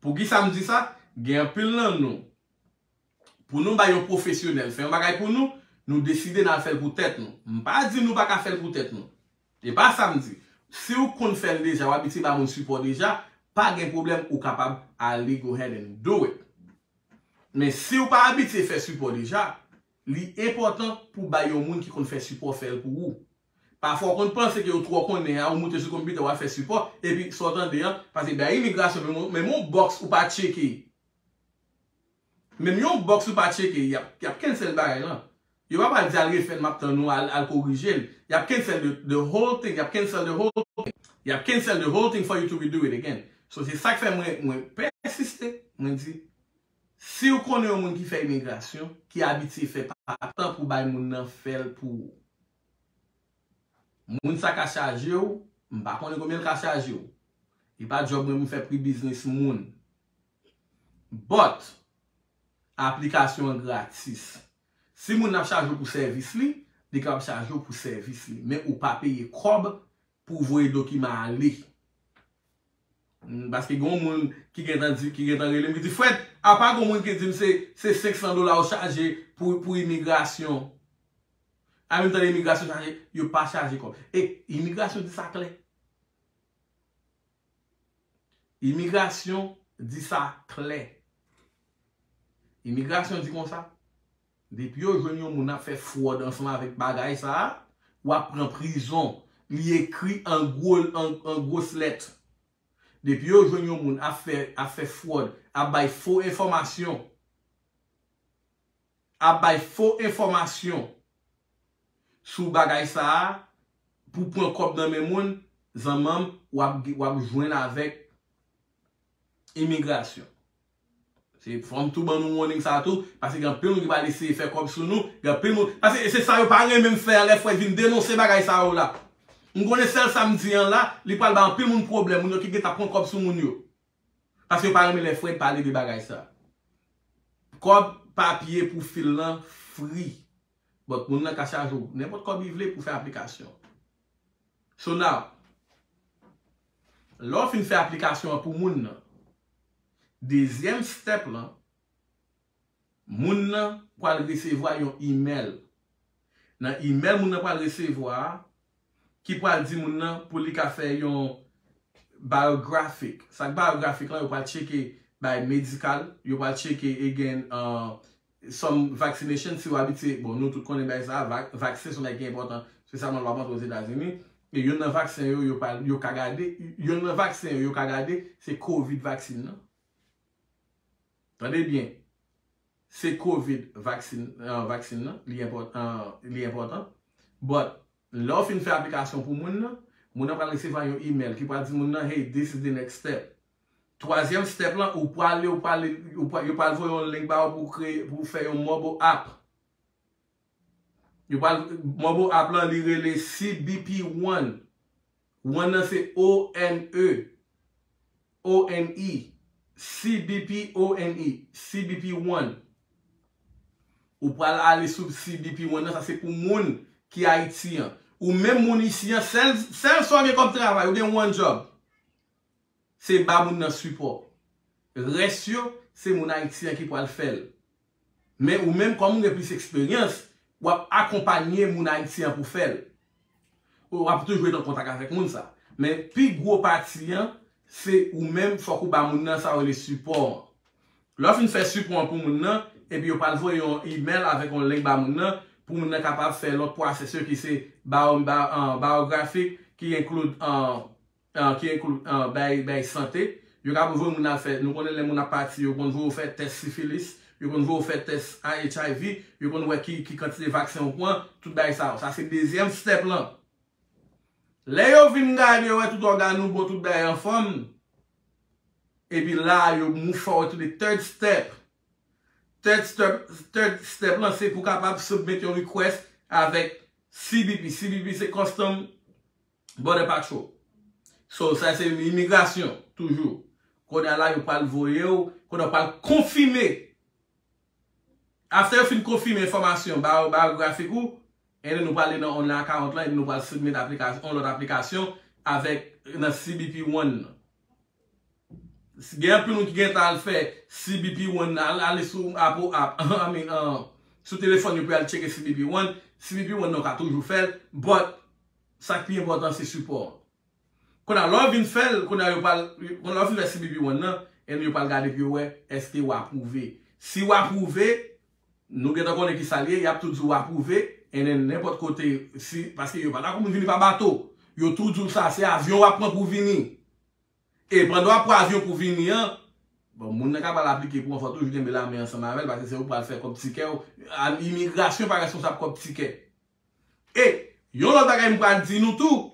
Poukisa m di sa? Gen anpil nan nou, pou nou bay yon pwofesyonèl fè yon bagay pou nou, nou deside n al fè l pou tèt nou. M pa di nou pa ka fè l pou tèt nou. E pa sa m di. Si w konn fè l deja, w abitye ba moun sipò deja, pa gen pwoblèm, ou kapab ale go ahead and do it. Men si w pa abitye fè sipò deja, li enpòtan pou bay yon moun ki konn fè sipò fè l pou ou. Pafwa w konn panse ke w twò konnen a, ou moute sou konpitè w al fè sipò, epi sa w tande an, paske bay imigrasyon, menm yon- menm yon bòks ou pa tcheke. Menm yon bòks ou pa tcheke, y ap, y ap cancel bagay lan. Yo pa pral di al refè l, m ap tann ou al, al korije l. Y ap cancel the, the whole thing, y ap cancel the whole thing. Y ap cancel the whole thing for you to redo it again. So se sa k fè mwen, mwen pèsiste, mwen di, si w konnen yon moun ki fè imigrasyon, ki abitye fè pa tan pou bay moun nan fè l pou ou. Moun sa ka chaje w, m pa konnen konbyen l ka chaje w. E pa djòb mwen pou m fè pri biznis moun. But, aplikasyon an gratis. Si moun nan ap chaje w pou sèvis li, li kapab chaje w pou sèvis li. Men ou pa peye kòb pou voye dokiman ale. Hmm, paske gen yon moun ki gentan di, ki gentan rele m, ki di, Fred, apa gen yon moun ki di m se, se senk san dola ou chaje pou, pou imigrasyon. A menm tan imigrasyon chaje, yo pa chaje kòb. E imigrasyon di sa klè. Imigrasyon di sa klè. Imigrasyon di konsa, depi yo jwenn yon moun ap fè fwòd ansanm avèk bagay sa a, w ap pran prizon. Li ekri an gwo, an, an gwos lèt. Depi yo jwenn yon moun ap fè, ap fè fwòd, ap bay fo enfòmasyon, ap bay fo enfòmasyon sou bagay sa a pou pran kòb nan men moun, zanmanm, w ap, w ap jwenn avèk imigrasyon. Se fò m tou ban nou warning sa tou, paske gen anpil moun ki pral eseye fè kòb sou nou, gen anpil moun, paske se sa yo pa renmen m fè an, lè Fred vin denonse bagay sa yo la. M konnen sèl sa m di an la, li pral ba anpil moun pwoblèm, moun yo ki gentan pran kòb sou moun yo. Paske yo pa renmen lè Fred pale de bagay sa. Kòb papye pou fil lan free. But moun nan ka chaje w nenpòt kòb li vle pou fè aplikasyon. So now, lè w fin fè aplikasyon an pou moun nan, dezyèm step lan, moun nan pral resevwa yon email. Nan email moun nan pral resevwa a, ki pral di moun nan pou li ka fè yon biographic. Sa k biographic lan, yo pral tcheke bay medikal, yo pral tcheke again, uh, some vaccination, si w abitye, bon, nou tout konnen bay sa, vak, vaksen se yon bagay ki enpòtan, espesyalman lè w ap antre Ozetazini. E youn nan vaksen yo, yo pral, yo ka gade, youn nan vaksen yo, yo ka gade, se covid vaksin nan. Tande byen. Se covid vaksin, uh, vaksin nan, li enpòtan, uh, li enpòtan. But, lè w fin fè aplikasyon pou moun nan, moun nan pral resevwa yon email ki pral di moun nan, hey, this is the next step. Twazyèm step lan, ou pral, ou pral, ou pral, yo pral voye yon link ba ou pou kreye, pou fè yon mobile app. Yo pral, mobile app lan, li rele C B P One. One nan se O N E. O N E. C B P O N E. C B P One. Ou pral ale sou C B P One nan, sa se pou moun ki Ayiti an. Ou menm moun isi an, sèl, sèl sa w gen kòm travay, ou gen one job. Se ba moun nan sipò. Rès yo, se moun Ayiti an ki pral fè l. Men ou menm, kòm ou gen plis eksperyans, w ap akonpanye moun Ayiti an pou fè l. W ap toujou ret an kontak avèk moun sa. Men pi gwo pati an, se ou menm, fòk ou ba moun nan sa yo rele sipò an. Lè w fin fè sipò an pou moun nan, epi yo pral voye yon email avèk yon link ba moun nan, pou moun nan kapab fè lòt pwosès yo ki se bio-, bio-, uh, biographic, ki include, uh, uh, ki include, uh, bay, bay sante. Yo ka voye moun al fè, nou konnen lè moun ap pati, yo konn voye w fè tès sifilis, yo konn voye w fè tès H I V, yo konn wè ki, ki kantite vaksen ou pran, tout bay sa yo. Sa se dezyèm step lan. Lè yo vin gade, yo wè tout ògàn ou bon, tout bagay anfòm. Epi la, yo move forward to the third step. Third step, third step lan, se pou kapab submit yon request avèk C B P. C B P se Custom Border Patrol. So, sa se imigrasyon, toujou. Kounye a la, yo pral voye w, kounye a yo pral konfime. After yo fin konfime enfòmasyon, ba, biographic ou, and then nou pral nan online account lan, and then nou pral submit aplikasyon, yon lòt aplikasyon avèk nan C B P One nan. Gen anpil moun ki gentan al fè C B P One, al, ale sou Apple app, I mean, uh, sou telefòn yo pou al tcheke C B P One. C B P One nan ka toujou fè l, but sa k pi enpòtan se sipò an. Kounye a, lè w vin fè l, kounye a, yo pral, kounye a, lè w fin fè C B P One nan, and yo pral gade pou yo wè èske w apwouve. Si w apwouve, nou gentan konnen ki sa l ye, y ap tou di w apwouve, and then nenpòt kote, si, paske yo pa dakò moun vini pa bato. Yo tou di w sa, se avyon w ap pran pou w vini. E pandan w ap pran avyon pou vini an, bon, moun nan ka pral aplike pou an, fò toujou kenbe lamen ansanm avè l, paske se ou pral fè kòb tikè w. A, imigrasyon pa responsab kòb tikè. E, yon lòt bagay m pral di nou tou,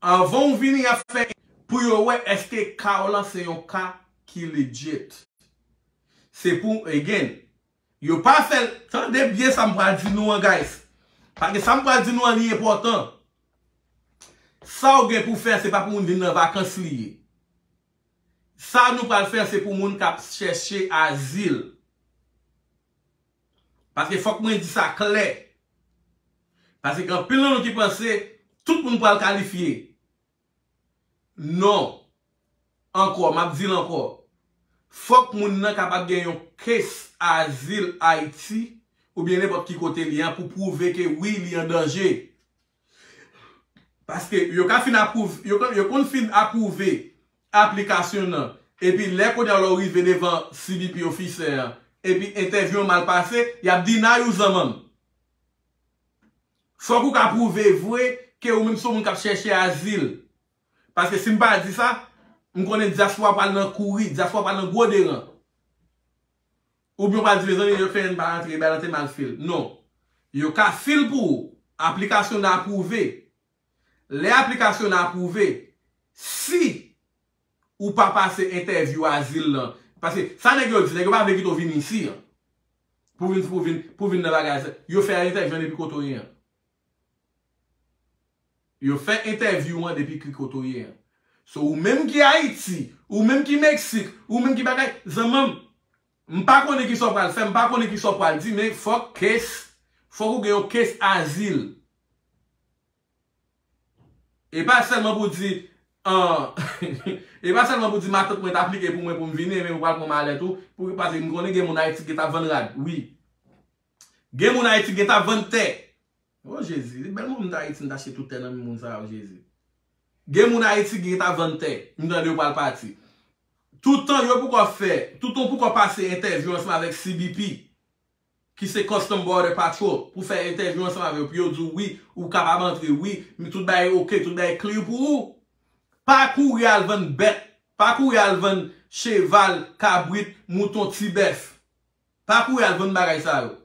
anvan w vini, y ap fè pou yo wè èske ka w lan se yon ka ki legit. Se pou, again, yo pa fè l, tande byen sa m pral di nou an, guys. Paske sa m pral di nou an, li enpòtan. Sa w gen pou fè, se pa pou moun vin nan vakans li ye. Sa nou pral fè, se pou moun k ap chèche azil. Paske fòk mwen di sa klè. Paske gen anpil nan nou ki panse tout moun pral kalifye. Non. Ankò, m ap di l ankò. Fòk moun nan kapab gen yon case azil Ayiti, oubyen nenpòt ki kote li an, pou pwouve ke wi, li an danje. Paske yo ka fin apwouv-, yo, yo konn fin apwouve aplikasyon nan. Epi lè kounye a lè w rive devan C B P officer an, epi entèvyou an mal pase, y ap deny ou zanmanm. Fòk ou ka pwouve vre ke ou menm se yon moun k ap chèche azil. Paske si m pa di sa, m konnen dyaspora pral nan kouri, dyaspora pral nan gwo deran. Oubyen w pral di, mezanmi, yo fè n pa rantre, bay lan te mal fil. Non. Yo ka fil pou ou. Aplikasyon nan apwouve. Lè aplikasyon nan apwouve, si ou pa pase entèvyou azil lan, Paske sa nèg yo di, nèg yo pa vle kite w vin isi an. Pou vin, pou vin, pou vin nan bagay sa. Yo fè entèvyou an depi kote w ye an. Yo fè entèvyou an depi ki kote w ye an. So, ou menm ki Ayiti, ou menm ki Meksik, ou menm ki bagay, zanmi m, m pa konnen ki sa w pral fè, m pa konnen ki sa w pral di, men fòk case, fòk ou gen yon case azil. E pa sèlman pou di, an, e pa sèlman pou di matant mwen t aplike pou mwen pou m vini, men ou pral pran malèt ou, pou, paske m konnen gen moun Ayiti ki t ap vann rad, wi. Gen moun Ayiti ki t ap vann tè. O Jezi, li bèl moun Ayiti, m t achte tout tè nan men moun sa yo, Jezi. Gen moun Ayiti ki t ap vann tè, m tande yo pral pati. Toutan yo poko fè, toutan w poko pase entèvyou ansanm avèk C B P, ki se Custom Border Patrol, pou fè entèvyou ansanm avè yo, pou yo di w wi, ou kapab antre, wi, men tout bagay oke, tout bagay clear pou ou. Pa kouri al vann bèt, pa kouri al vann cheval, kabrit, mouton, ti bèf. Pa kouri al vann bagay sa yo.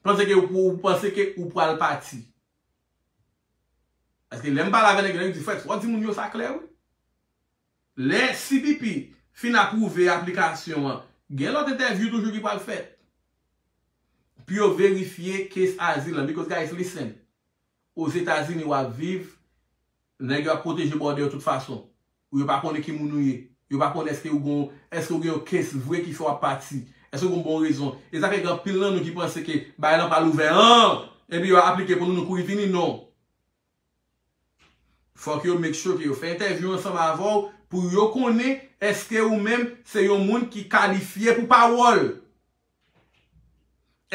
Panse ke ou, ou panse ke ou pral pati. Paske lè m pale avè nèg yo, nèg yo di, Frèd, fò w di moun yo sa klè, wi. Lè C B P fin apwouve aplikasyon an, gen lòt entèvyou toujou ki pral fèt. Pou yo verifye case azil lan. Because, guys, listen. Ozetazini w ap viv, nèg yo ap pwoteje bòdè yo tout fason. Ou yo pa konnen ki moun ou ye. Yo pa konnen èske ou gon, èske ou gen yon case vre ki fè w ap pati. Èske ou gon bon rezon. E sa fè gen anpil nan nou ki panse ke bagay lan pral ouvè an, epi yo aplike pou nou, nou kouri vini, non. Fòk yo make sure ke yo fè entèvyou ansanm avè w pou yo konnen èske ou menm se yon moun ki kalifye pou pawòl.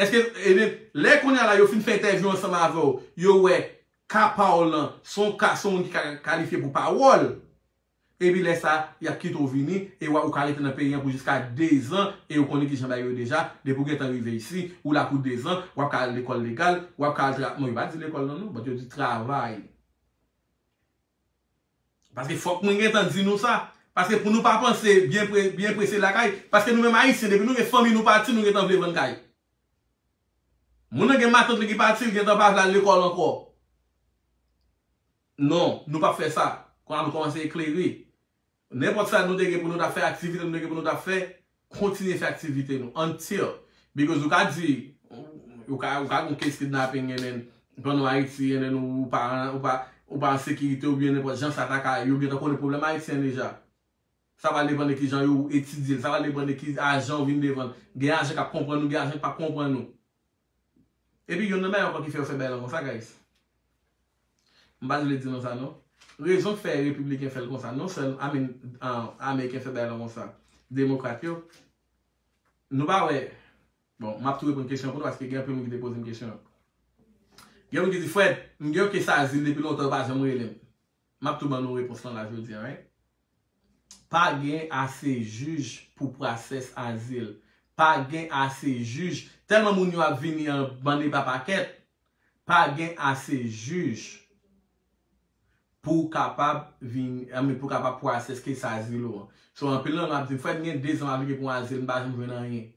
Èske, ebyen, lè kounye a la yo fin fè entèvyou ansanm avè w, yo wè ka pa w lan, se yon ka, se yon moun ki ka kalifye pou pawòl. Epi lè sa, y ap kite w vini, e w a, ou ka rete nan peyi an pou jiska dezan, e ou konnen kijan bagay yo deja, depi w gentan rive isi, ou la pou dezan, w ap ka al lekòl legal, w ap ka al tra-, bon, yo pa di lekòl non, non, but yo di travay. Paske fòk mwen gentan di nou sa. Paske pou nou pa panse byen pre-, byen prese lakay. Paske nou menm Ayisyen, depi nou gen fanmi nou pati, nou gentan vle vann kay. Moun nan gen matant li ki pati, li gentan pa vle al lekòl ankò. Non, nou p ap fè sa. Kounye a nou kòmanse eklere. Nenpòt sa nou te gen pou nou t ap fè, aktivite nou te gen pou nou t ap fè, kontinye fè aktivite nou. Until. Because ou ka di, ou ka, ou ka gon case kidnapping, and then, pandan w Ayiti, and then ou pa, ou pa, ou pa an sekirite, oubyen nenpòt jan sa ta ka ye, ou gentan konnen pwoblèm Ayisyen deja. Sa pral depann de kijan yo etidye l, sa pral depann de ki ajan ou vin devan l. Gen ajan k ap konprann nou, gen ajan k p ap konprann nou. Epi youn nan bagay ankò ki fè yo fè bagay lan konsa, guys. M pa t vle di nou sa, non. Rezon k fè repibliken fè l konsa, non sèl, I mean, ah, ameriken fè bagay lan konsa. Demokrat yo, nou pa wè. Bon, m ap tou reponn kesyon pou nou, paske gen anpil moun ki te poze m kesyon an. Gen moun ki di, Frèd, m gen yon case azil depi lontan, yo pa janm rele m. M ap tou ban nou repons lan la jodi a, right? Pa gen ase jij pou pwosès azil. Pa gen ase jij. Tèlman moun yo ap vini an bann e pa pakèt, pa gen ase jij pou kapab vin, I mean, pou kapab pwosès case azil ou an. So, anpil nan nou ap di, Frèd, m gen dezan m aplike pou yon azil, m pa janm jwenn anyen.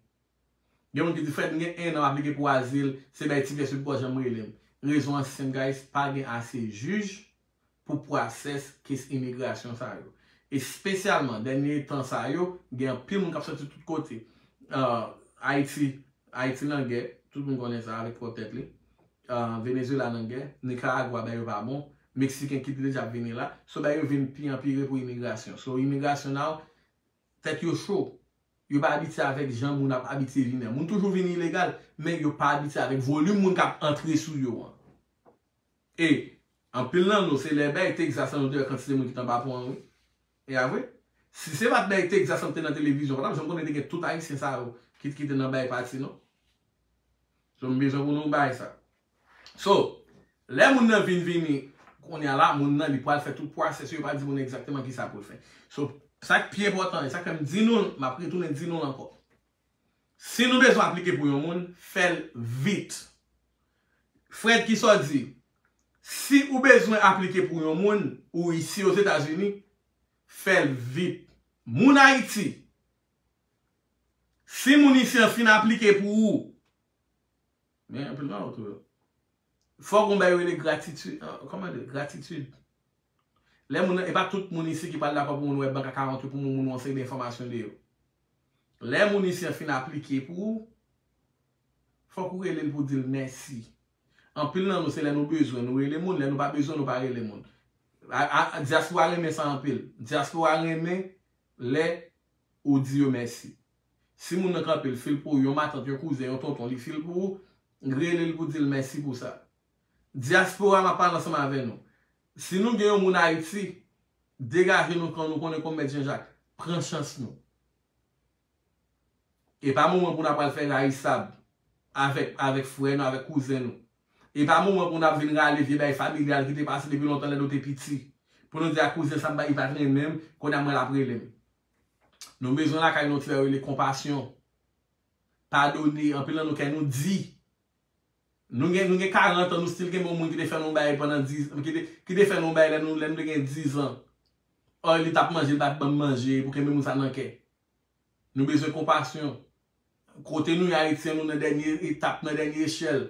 Gen moun ki di, Frèd, m gen en an m aplike pou azil, se bay ti pyès yo poko janm rele m. Rezon an senp, guys, pa gen ase jij pou pwosès case imigrasyon sa yo. Espesyalman, dènye tan sa yo, gen anpil moun k ap sòti tout kote. Ah, Ayiti, Ayiti nan gè, tout moun konnen sa avèk pwòp tèt li. Ah, Venezuela nan gè, Nicaragua, bagay yo pa bon, Meksiken ki te deja ap vini la. So, bagay yo vin pi anpire pou imigrasyon. So, imigrasyon nan, tèt yo cho. Yo pa abitye avèk jan moun ap abitye vini an. Moun toujou vini ilegal, men yo pa abitye avèk volim moun k ap antre sou yo an. E anpil nan nou, se lè bay Texas an nou te wè kantite moun ki t anba pon an, wi. E a vre? Si se pa t bay Texas an te nan televizyon, pa t ap janm konnen te gen tout Ayisyen sa yo ki, ki te nan bay pati, non. So, m bezwen pou nou bay sa. So, lè moun nan vin vini, kounye a la, moun nan, li pral fè tout pwosès yo, pa di moun nan egzakteman kisa pou l fè. So, sa k pi enpòtan, e sa k fè m di nou l, m ap retounen di nou l ankò. Si nou bezwen aplike pou yon moun, fè l vit. Frèd, kisa w di? Si ou bezwen aplike pou yon moun, ou isi Ozetazini, fè l vit. Moun Ayiti, si moun isi an fin aplike pou ou, men anpil nan yo tou yo. Fòk gon bagay yo rele gratitid, ah, kòman di, gratitid. Lè moun nan, e pa tout moun isi ki pral dakò pou moun wè bank account ou, pou moun, moun wè yon seri de enfòmasyon de yo. Lè moun isi an fin aplike pou ou, fòk ou rele l pou di l mèsi. Anpil nan nou, se lè nou bezwen, nou rele moun, lè nou pa bezwen, nou pa rele moun. A, a, dyaspora renmen sa anpil. Dyaspora renmen lè ou di yo mèsi. Si moun nan kanpe, l fil pou ou, yon matant, yon kouzen, yon tonton, li fil pou ou, rele l pou di l mèsi pou sa. Dyaspora, m ap pale ansanm avè nou. Si nou gen yon moun Ayiti, degaje nou kan nou konnen kòm Mèt Jan Jak. Pran chans nou. E pa moman pou n ap al fè rayisab avèk, avèk frè nou, avèk kouzen nou. E pa moman pou n ap vin rale vye bagay familyal ki te pase depi lontan lè nou te piti. Pou nou di a kouzen sa m pa, li pa t renmen m, kounye a mwen l ap rele m. Nou bezwen lakay nou ti bagay yo rele konpasyon. Padone, anpil nan nou kè nou di. Nou gen, nou gen karant an, nou still gen yon moun ki te fè nou bagay pandan dis, ki te, ki te fè nou bagay lè nou, lè nou te gen dis an. Ò, li t ap manje, li pa t ban m manje, pou kenbe moun sa nan kè. Nou bezwen konpasyon. Kote nou ye Ayiti an, nou nan dènye etap, nan dènye echèl.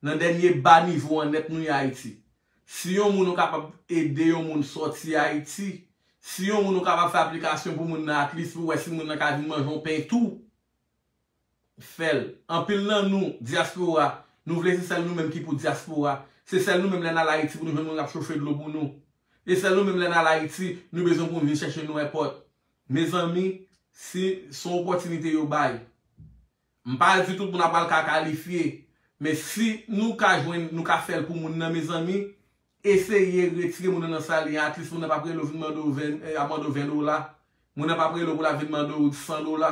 Nan dènye ba nivo an nèt nou ye Ayiti. Si yon moun ou kapab ede yon moun sòti Ayiti, si yon moun ou kapab fè aplikasyon pou moun nan, at least pou wè si moun nan ka vin manje yon pen tou, fè l. Anpil nan nou, dyaspora, nou vle se sèl nou menm ki pou dyaspora. Se sèl nou menm lè n al Ayiti pou nou jwenn moun k ap chofe dlo pou nou. E sèl nou menm lè n al Ayiti, nou bezwen pou nou vin chèche nou èpòt. Mezanmi, si se yon opòtinite yo bay, m pa di tout moun ap pral ka kalifye, men si nou ka jwenn, nou ka fè l pou moun nan, mezanmi, eseye retire moun nan nan sa l ye, at least moun nan p ap rele w vin mande w ven, eh, ap mande w ven dola. Moun nan p ap rele w pou l ap vin mande w san dola.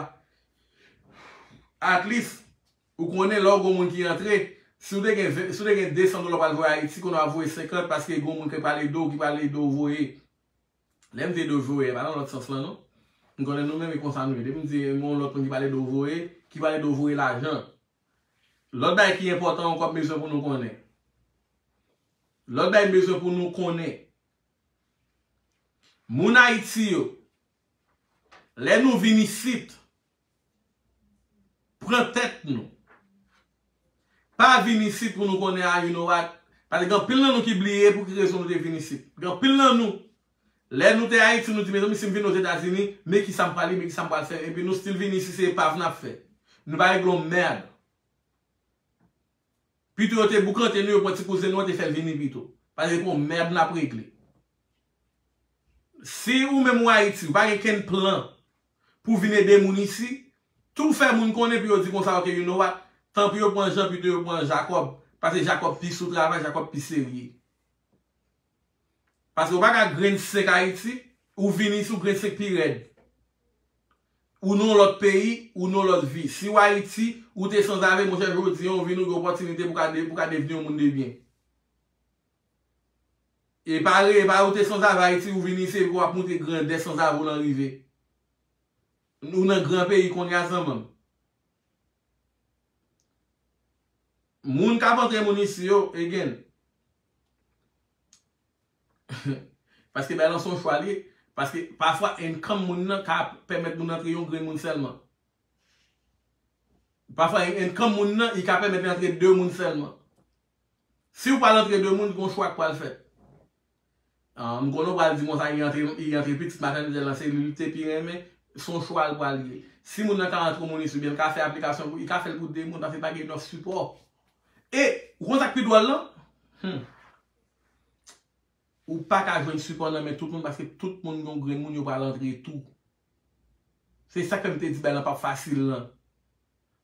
At least, ou konnen lè w gon moun ki antre, si w te gen ven, si w te gen de san dola w pral voye Ayiti, kounye a w ap voye senkant paske gon moun ki pral ede w, ki pral ede w voye. Lè m te ede w voye, pa nan lòt sans lan non. M konnen nou menm e konsa nou ye. Depi m di gon lòt moun ki pral ede w voye, ki pral ede w voye lajan. Lòt bagay ki enpòtan ankò m bezwen pou nou konnen. Lòt bagay m bezwen pou nou konnen. Moun Ayiti yo, lè nou vin isit, pran tèt nou. Pa vin isit pou nou konnen, ah, you know what? Paske gen anpil nan nou ki bliye pou ki rezon nou te vin isit. Gen anpil nan nou, lè nou te Ayiti, nou di, mezanmi, si m vin Ozetazini, men kisa m pral ye, men kisa m pral fè. Epi nou still vin isit, se epav n ap fè. Nou pa regle yon mèd. Pito yo te boukante nou, yo pran ti kouzen nou an, te fè l vini pito. Paske se yon mèd n ap regle. Si ou menm ou Ayiti, ou pa gen kenn plan pou vin ede moun isi, tou fè moun konnen pou yo di konsa, ok, you know what? Tanpri yo pran Jan, pito yo pran Jakòb. Paske Jakòb pi sou travay, Jakòb pi serye. Paske ou pa ka grenn senk Ayiti, ou vin isi, ou grenn senk pi rèd. Ou nan yon lòt peyi, ou nan yon lòt vi. Si w Ayiti, ou te sanzave, monchè, jodi a, ou vin, ou gen opòtinite pou ka de-, pou ka devni yon moun de byen. E pa re-, e pa ou te sanzave Ayiti, ou vin isi, epi w ap montre grandè sanzave w lan rive. Nou nan gran peyi kounye a, zanmi m. Moun k ap antre moun isi yo, again. Paske bay lan se yon chwa li ye. Paske pafwa income moun nan ka pèmèt moun antre yon grenn moun sèlman. Pafwa income moun nan, li ka pèmèt li antre de moun sèlman. Si w pral antre de moun, gon chwa k pral fèt. Ah, m konnen w pral di konsa, li antre, li antre pitit matènitèl nan, se li li te pi renmen, se yon chwa l pral ye. Si moun nan ka antre yon moun isi, oubyen l ka fè aplikasyon pou, li ka fè l pou de moun, paske pa gen nòf sipò. E, ou konn sa k pi dwòl lan? Hmm. Ou pa ka jwenn sipò nan men tout moun, paske tout moun gen yon grenn moun yo pral antre tou. Se sa k fè m te di bay lan p ap fasil lan.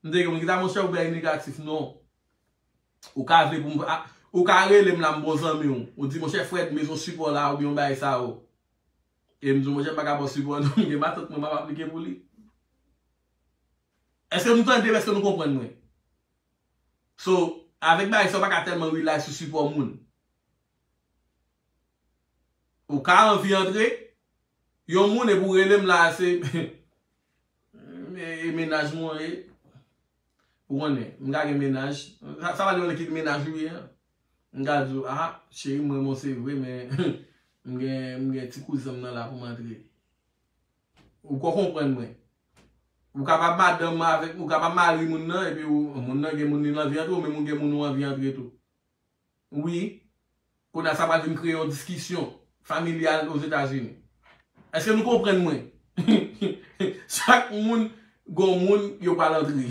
M te gen moun ki ta, monchè, ou bay negatif, non. Ou ka vle pou m, a, ou ka rele m la, m bon zanmi w. Ou di, monchè Fred, m bezwen sipò la, oubyen yon bagay sa yo. E m di, monchè, m pa ka ba w sipò, non, m gen matant mwen, m ap aplike pou li. Èske nou tande m? Èske nou konprann mwen? So, avèk bagay sa, ou pa ka tèlman rely sou sipò moun. Ou ka anvi antre, yon moun epi w rele m la, se, e, e mennaj mwen ye. Ou konnen, m ka gen mennaj. Sa, sa pa depann ki mennaj ou ye, an. M ka di w, ah, cheri, m renmen w, se vre, men m gen, m gen ti kouzen m nan la pou m antre. Ou ko konprann mwen. Ou kapab madanm avèk, ou kapab mari moun nan, epi ou, moun nan gen moun li anvi antre, ou menm ou gen moun ou anvi antre tou. Wi. Kounye a sa pral vin kreye yon diskisyon familyal Ozetazini. Èske nou konprann mwen? Chak moun gon moun yo pral antre.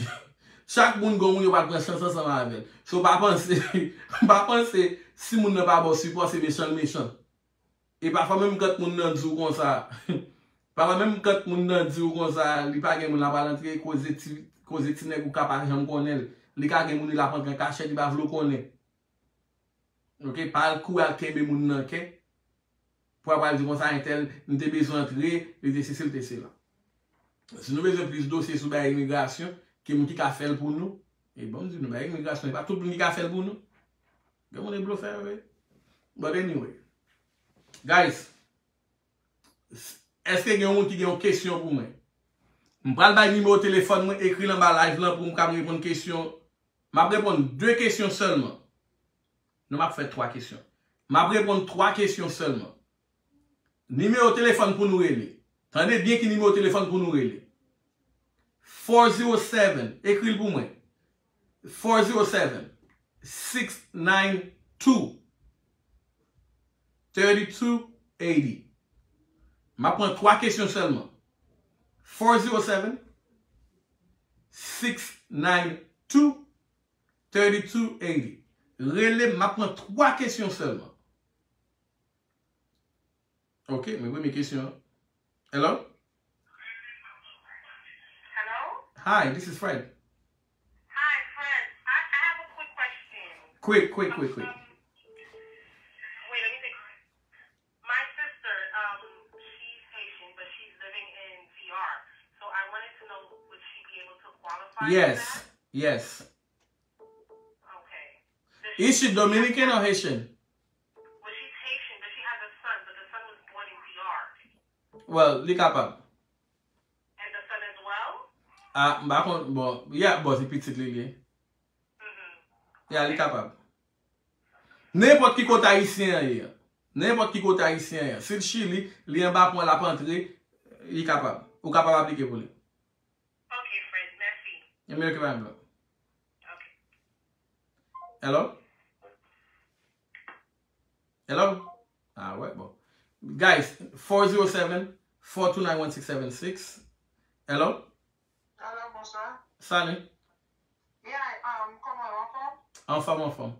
Chak moun gon moun yo pral pran chans ansanm avè l. So pa panse, pa panse si moun nan pa ba w sipò, se mechan l mechan. E pafwa menm kant moun nan di w konsa, pafwa menm kant moun nan di w konsa, li pa gen moun la pral antre, koze ti, koze ti nèg ou ka pa janm konnen l. Li ka gen moun li la pran an kachèt, li pa vle w konnen. Ok, pa al kouri al kenbe moun nan kè. Pou apral di konsa entèl, m te bezwen antre, li te sesi, li te sela. Si nou bezwen plis dosye sou bagay imigrasyon, ke moun ki ka fè l pou nou, e bon, m di nou, bagay imigrasyon, e pa tout moun ki ka fè l pou nou. Gen moun e blofè yo ye. But anyway. Guys, s- èske gen yon moun ki gen yon kesyon pou mwen? M pral bay nimewo telefòn mwen, ekri l anba live lan pou m kab reponn kesyon. M ap reponn de kesyon sèlman. Non, m ap fè twa kesyon. M ap reponn twa kesyon sèlman. Nimewo telefòn pou nou rele. Tande byen ki nimewo telefòn pou nou rele. Four zero seven, ekri l pou mwen. Four zero seven, six nine two, thirty two eighty. M ap pran twa kesyon sèlman. Four zero seven, six nine two, thirty two eighty. Rele m, m ap pran twa kesyon sèlman. Ok, men premye kesyon an. Hello? Hello? Hi, this is Fred. Hi, Fred. I, I have a quick question. Quick, quick, quick, quick. Um, wait, let me think. My sister, um, she's Haitian, but she's living in D R. So I wanted to know, would she be able to qualify for Yes, that? Yes. Okay. Is she Dominican or Haitian? Well, she's Haitian, but she has a son, but the son was born in D R. Well, li kapab. And the son as well? Ah, m pa konn, bon, yeah, bon, se pitit li li ye. Mm-hmm. Yeah, li kapab. Nenpòt ki kote ayisyen an ye. Nenpòt ki kote ayisyen an ye. Si l Chili, li anba pon l ap antre, li kapab. Ou kapab aplike pou li. Ok, Fred, mèsi. Ebyen, ok, pa gen pwoblèm. Ok. Hello? Hello? Ah, wè, bon. Guys, four zero seven, four two nine, one six seven six. Hello? Alo, bonswa. Salut. Yeah, um, kòman w anfòm? Anfòm, anfòm.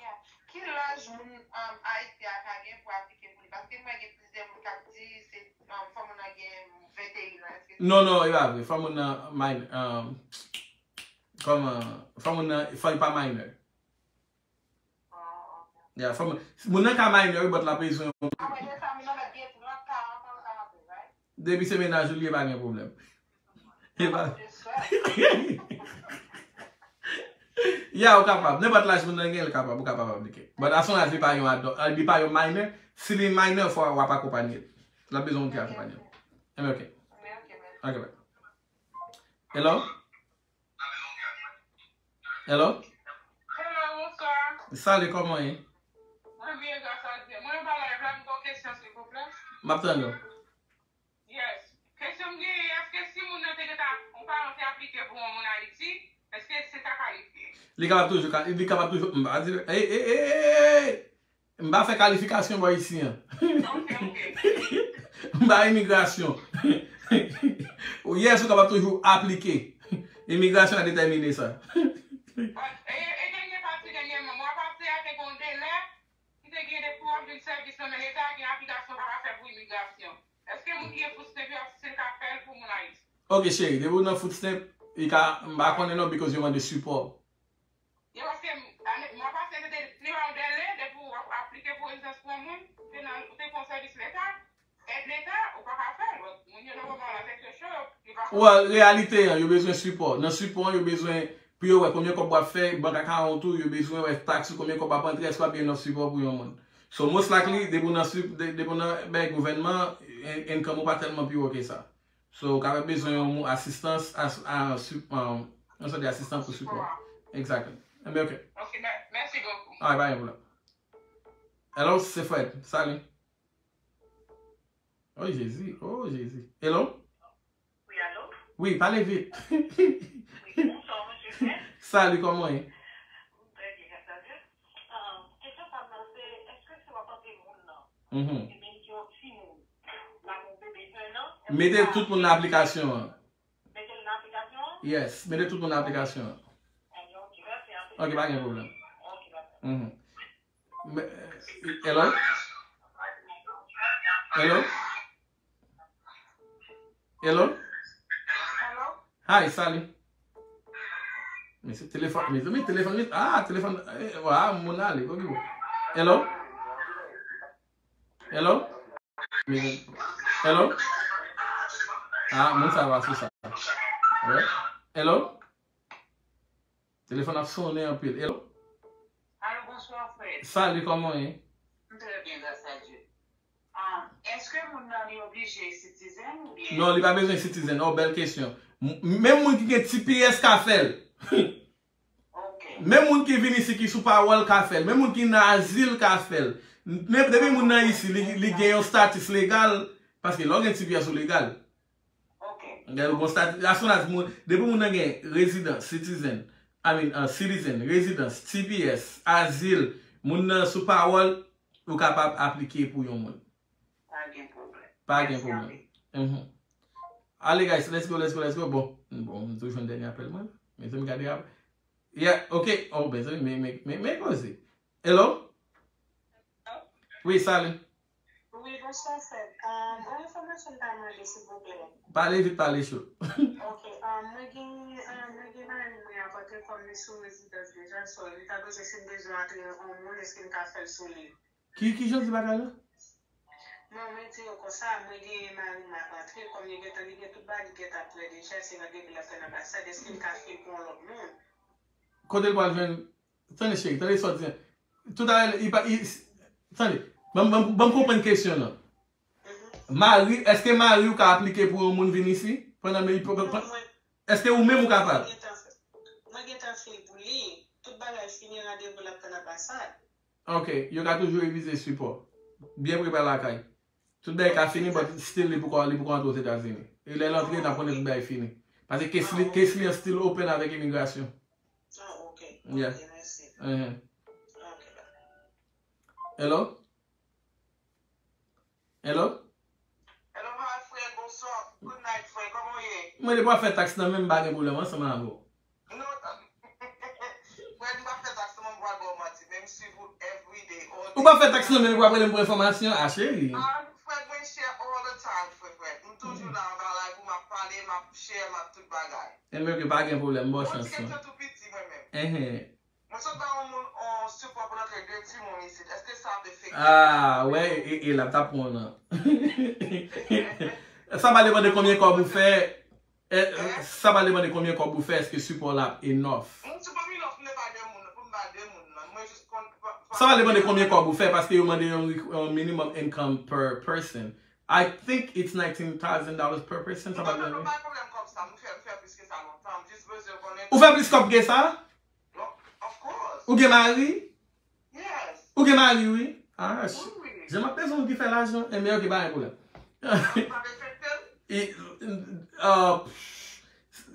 Yeah. Ki laj moun um, Ayiti a ka gen pou aplike pou li? Paske mwen gen plizyè moun k ap di se um, fò moun nan gen venteyen an. Èske se Non, non, e pa vre. Fò moun nan minor. Um, kòman? Fò moun nan, fò li pa minor. Oh, ok. Yeah, fò moun, moun nan ka minor, but l ap bezwen Apre de sa, moun nan mèt gen trant, karant an, karant, right? Depi se mennaj ou li ye, pa gen pwoblèm. E pa Just right. Yeah, ou kapab. Nenpòt laj moun nan gen, li kapab, ou kapab aplike. But as long as li pa yon adult, li pa yon minor, si li minor, fò w ap akonpanye l. L ap bezwen moun ki akonpanye l. Ebyen, ok. Men ok, men. Ok, bye. Hello? Hello? Hello, bonswa. Salut, kòman w ye? Mwen byen, gras a Dye. Mwen anba live la, m gen yon kesyon, silvouplè. M ap tande w. Yes. Kesyon m genyen, èske si moun nan te gentan, yon paran te aplike pou yon moun Ayiti, èske se ta kalifye? Li kapab toujou, ka- li kapab toujou, m pa di, ey, ey, ey, ey, ey. M pa fè kalifikasyon bò isi an. Ok, ok. M pa imigrasyon. Yes, ou kapab toujou aplike. Imigrasyon a detèmine sa. But, e, e dènye pati, dènyèman, mwa pase a te gen yon delè ki te gen de pou w ap jwenn sèvis nan men Leta, gen aplikasyon pa ka fè pou imigrasyon. Èske moun ki gen food stamp yo, si l ka fè l pou moun Ayiti? Ok, cheri, depi w nan food stamp, li ka, m pa konnen non, because yo mande sipò. Yo, paske ane, mwa pase, se te, te yon delè, depi w ap aplike pou rezidans pou yon moun, ou te nan, ou te pran sèvis Leta, èd Leta, ou pa ka fè l. Moun yo nan moman la, tèt yo cho, yo, yo pa Well, reyalite an, yo bezwen sipò. Nan sipò an, yo bezwen, pou yo wè konbyen kòb w ap fè, bank account ou, yo bezwen wè tax ou, konbyen kòb w ap antre, èske w ap gen enough sipò pou yon moun. So, most likely, depi w nan, sup- de- depi w nan bay gouvènman, in- income ou pa tèlman pi wo ke sa. So, ou kapab bezwen yon moun asistans, as, a, sup- um, yon sòt de asistans pou sipò. Exactly. Ebyen, ok. Ok, mè- mèsi bokou. Alright, pa gen pwoblèm. Hello, se Fred. Salut. Oh, Jezi. Oh, Jezi. Hello? Wi, alo? Wi, pale vit. Wi, bonswa, mesye Fred. Salut, kòman w ye? Trè byen, gras a Dye. Ah, kesyon pa m nan se, èske si w ap antre moun nan, Mhm. e menm ki yon timoun, la yon bebe un an, Mete tout moun nan aplikasyon an. Mete Yes, mete tout moun nan aplikasyon an. Ok, pa gen pwoblèm. Mhm. Me- Hello? Hello? Hello? Hi, Sally. Men se telefòn, mezanmi, telefòn li, ah, telefòn, eh, wa, moun ale, ok. Hello? Hello? Hello? Ah, moun sa va sou sa. Hello? Telefòn ap sonnen anpil. Hello? Alo, bonswa, frè. Salut, kòman w ye? M trè byen, gras a Dye. Ah, èske moun nan li oblije citizen oubyen? Non, li pa bezwen citizen. Oh, bèl kesyon. M- Menm moun ki gen T P S ka fè l. Ok. Menm moun ki vin isi ki sou pawòl ka fè l. Menm moun ki nan azil ka fè l. Men depi moun nan isi, li, li gen yon status legal, paske lè w gen T P S ou legal. Ok. Gen yon bon status, as soon as moun, depi moun nan gen rezidans, citizen, I mean, uh, citizen, rezidans, T P S, azil, moun nan sou pawòl, ou kapab aplike pou yon moun. Pa gen pwoblèm. Pa gen pwoblèm. Mhm. Ale, guys, let's go, let's go, let's go. Bon, bon, m toujou jwenn dènye apèl mwen. Mezanmi, gade apèl. Yeah, ok. Oh, mezanmi, men, men, men, men koze. Hello? Wi, salut. Wi, bonswa, frè. Ah, yon enfòmasyon m ta mande, silvouplè. Pale vit, pale cho. Ok, ah, mwen gen, ah, mwen gen mari mwen, akote kòm li sou rezidans deja, so, li ta bezwen, si m bezwen antre yon moun, èske m ka fè l sou li? Ki, ki jan di bagay la? Non, mwen di yo konsa, mwen gen mari m ap antre, kòm li gentan, li gen tout bagay, li gentan prè deja, se randevou l ap fè nan anbasad, èske m ka fè l pou yon lòt moun? Kote l pral jwenn? Tande, cheri, tande sa w di. Toutalè, li pa, li, tande, ban m, ban m, ban m konprann kesyon nan. Mhm. Mari, èske mari w ka aplike pou yon moun vin isi? Pandan men, Non, mwen, èske ou menm ou kapab? Mwen gentan fè, mwen gentan fè l pou li. Tout bagay fini, randevou l ap pran nan anbasad. Ok, yo ka toujou revize sipò. Byen prepare lakay. Tout bagay ka fini, but still li poko, li poko antre Ozetazini. E lè l antre, n ap konnen tout bagay fini. Paske case li, case li an still open avèk imigrasyon. Ah, ok. Yeah. Ok, mèsi. Mhm. Ok, bye. Hello? Hello? Hello, hi, frè, bonswa. Good night, frè, kòman w ye? Mwen, depi w ap fè taks nan men m, m pa gen pwoblèm ansanm avè w. Non, frè, m pa fè taks nan men m, m pral ba w manti, men m swiv ou everyday, all day. Ou pa fè taks nan men m, ou ap rele m pou enfòmasyon? Ah, cheri. Ah, frè, mwen share all the time, frè, frè. M toujou la anba live ou, m ap pale, m ap share, m ap tout bagay. Enben, ok, pa gen pwoblèm, m ba w chans lan. Mwen ti kesyon tou piti, mwen menm. Enhen. Mwen sot ba yon moun, yon sipò pou l antre de timoun isit. Èske sa ap efektif? Ah, wè, e, e l ap ta pran w nan. Sa pa depann de konbyen kòb ou fè. E, sa pa depann de konbyen kòb ou fè, èske sipò la ap enough? Moun sipò m enough, m te ba de moun, pou m ba de moun nan. Mwen jis konn pa, pa Sa pa depann de konbyen kòb ou fè, paske yo mande yon, yon minimum income per person. I think it's nineteen thousand dollars per person. Sa pa Non, non, non, pa gen pwoblèm kòb sa. M fè, m fè plis ke sa lontan. M jis bezwen konnen Ou fè plis kòb ke sa? Of course. Ou gen mari? Yes. Ou gen mari, wi. Ah, wi, wi. Jan m ap bezwen moun ki fè lajan. Enben, ok, pa gen pwoblèm. Sa pa afekte l? E, uh,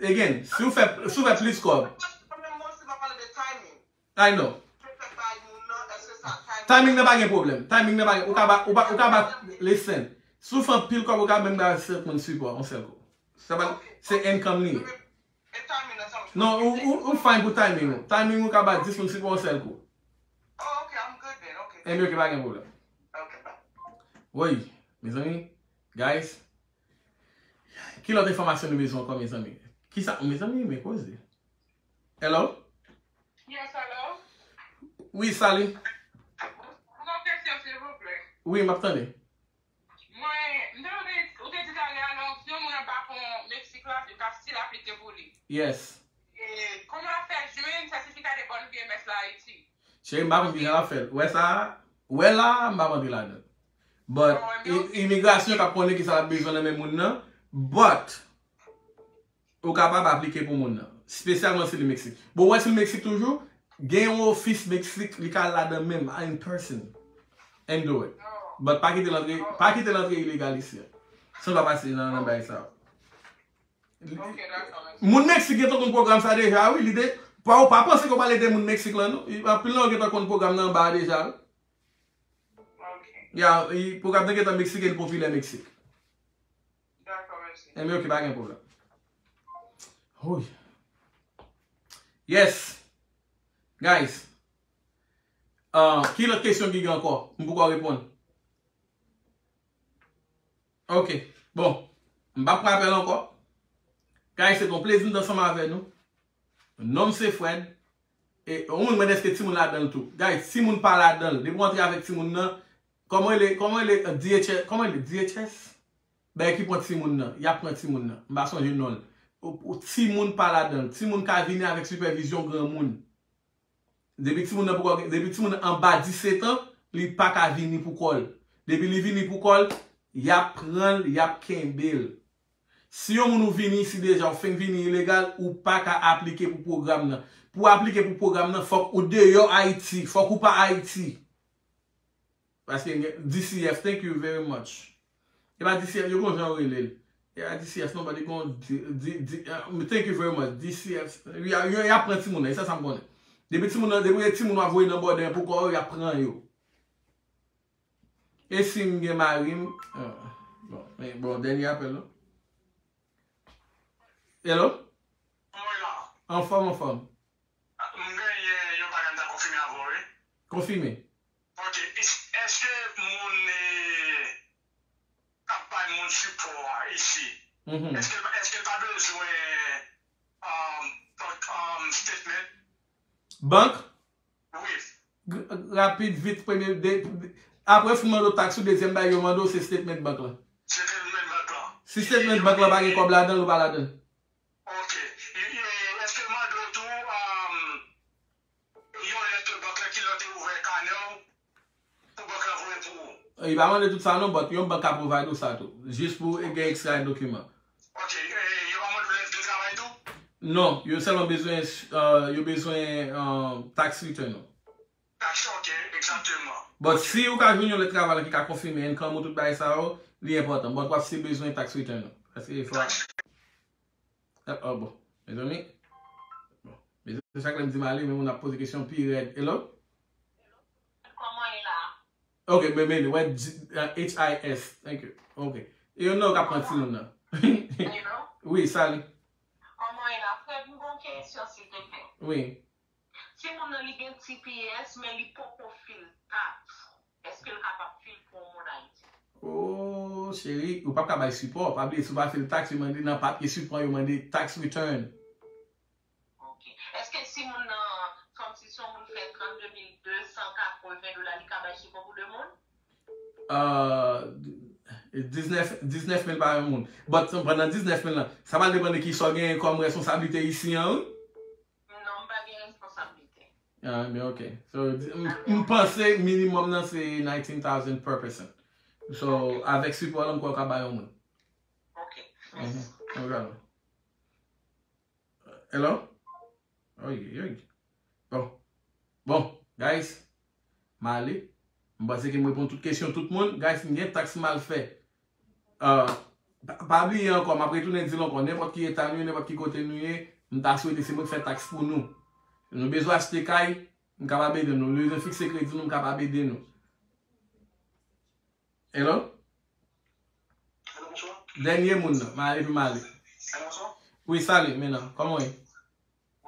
again, si w fè, si w fè plis kòb. Mwen, mwen, mwen, si m ap pale de timing. I know. Fè bay moun nan, èske sa timing? Timing nan pa gen pwoblèm. Timing nan pa gen, ou ka ba, ou pa, ou ka ba, listen. Si w fè anpil kòb, ou ka menm ba sèt moun sipò, yon sèl kou. Sa pa, se income li ye. Non, ou, ou, ou fine pou timing ou. Timing ou ka ba dis moun sipò yon sèl kou. Oh, ok, I'm good then. Ok. Enben, ok, pa gen pwoblèm. Ok, bye. Woy, mezanmi, guys, ki lòt enfòmasyon nou bezwen ankò, mezanmi? Kisa, mezanmi, men koze. Hello? Yes, hello? Wi, salut. Yon kesyon, silvouplè. Wi, m ap tande. Mwen, m te tande ou te di talè a, lè yon moun ap ba pou Meksik la, yo ka still aplike pou li. Yes. E kòman l ap fè jwenn sètifika de bòn V M S la Ayiti? Cheri, m pa konn kijan l ap fè l. Ou wè sa? Ou wè la, m pa konn antre ladan l. But, i- imigrasyon k ap konnen kisa l ap bezwen nan men moun nan. But, ou kapab aplike pou moun nan. Espesyalman si li Meksik. Bon, ou wè si li Meksik toujou, gen yon ofis Meksik, li ka al ladan menm, in person. And do it. But pa kite l antre, pa kite l antre ilegal isi a. San pa pase nan, nan bagay sa yo. Ok, dakò, mèsi. Moun Meksik gentan konn pwogram sa deja, wi. Li de, pa, ou pa panse ke w pale de moun Meksik lan, non. Anpil nan yo gentan konn pwogram nan anba a deja, wi. Ok. Ya, pwogram nan gentan Meksik e li popilè Meksik. Dakò, mèsi. Enben, ok, pa gen pwoblèm. Oy. Yes. Guys. Uh, ki lòt kesyon ki gen ankò? M poko reponn. Ok. Bon. M p ap pran apèl ankò. Guys, se yon plezi m t ansanm avè nou. Non m se Fred. E yon moun mande èske timoun ladan l tou. Guys, timoun pa ladan l. Depi w antre avèk timoun nan, kòman rele, kòman rele, uh, D H S, kòman rele, D H S? Bagay ki pran timoun nan, y ap pran timoun nan. M pa sonje non l. Ou, ou, timoun pa ladan l. Timoun ka vini avèk sipèvizyon granmoun. Depi timoun nan poko gen, depi timoun nan anba disèt an, li pa ka vini pou kò l. Depi li vini pou kò l, y ap pran l, y ap kenbe l. Si yon moun ou vini isi deja, ou fenk vini ilegal, ou pa ka aplike pou pwogram nan. Pou w aplike pou pwogram nan, fòk ou deyò Ayiti, fòk ou pa Ayiti. Paske gen D C F, thank you very much. E pa D C F, yo gon jan yo rele l. E pa D C F non, but gon D, D, D, uh, thank you very much, D C F. Y a, y a, y ap pran timoun nan, e sa sa m konnen. Depi timoun nan, depi gen timoun w ap voye nan bòdè pou kò yo, y ap pran yo. E si m gen mari m, ah, bon, men, bon, dènye apèl non. Hello? Anfòm, anfòm. M genyen yon bagay m ta konfime avè w, wi. Konfime. Ok, is-, èske moun, eh, k ap bay moun sipò a isi, mhm, èske, èske l pa bezwen, um, bank, um, statement? Bank? Wi. G-, rapid, vit, premye, de, de, apre fin mande w tax ou, dezyèm bagay yo mande w se statement bank lan. Statement bank lan. Si statement bank lan pa gen kòb ladan l, ou pa ladan l. Ok. E, e, èske l mande w tou, um, yon lèt bank la kilè w te ouvè kanè w pou bank la voye pou ou? Li pa mande tout sa non, but yon bank ka provide ou sa tou. Jis pou gen ekstra dokiman. Ok, e, yo pa mande w lèt de travay tou? Non, yo sèlman bezwen, uh, yo bezwen, uh, tax return ou. Tax, ok, egzakteman. But si ou ka jwenn yon lèt travay la ki ka konfime income ou tout bagay sa yo, li enpòtan. But w ap still bezwen tax return ou. Paske fò. Tax. Ah, oh, bon. Mezanmi. Bon. Mezanmi, chak lè m di m ale, men moun ap poze kesyon pi rèd. Hello? Kòman ye la? Ok, men, men, wè, G-, uh, H I S. Thank you. Ok. E yon non k ap pran timoun nan. Hello? Wi, salut. Kòman ye la? Fred, m gon kesyon, silteplè. Wi. Timoun nan li gen T P S, men li poko fil tax. Èske l kapab fil pou yon moun Ayiti? Oh, cheri, ou p ap ka bay sipò. Pa bliye, si w pa fil tax, yo mande nan papye sipò, yo mande tax return. Ok. Èske si moun nan, kòmsi si yon moun fè trannde mil de san katreven dola, li ka bay sipò pou de moun? Euh, diznèf, diznèf mil pa yon moun. But pandan diznèf mil lan, sa pral depann de kisa w genyen kòm responsablite isi an, wi. Non, m pa gen responsablite. Ah, men ok. So, di-, m, m panse minimum nan se nineteen thousand per person. So, avèk sipò lan, m kwè w ka bay yon moun. Ok, mèsi. Mhm. No problem. Hello? Oy, oy. Bon. Bon, guys. M ale. M panse ke m reponn tout kesyon tout moun. Guys, m gen tax m al fè. Ah, pa, pa bliye ankò, m ap retounen di l ankò, nenpòt ki eta nou ye, nenpòt ki kote nou ye, m ta swete se mwen k fè tax pou nou. Nou bezwen achte kay, m kapab ede nou. Nou bezwen fikse kredi nou, m kapab ede nou. Hello? Alo, bonswa. Dènye moun nan, m ale epi m ale. Alo, bonswa. Wi, salut, men nan. Kòman w ye?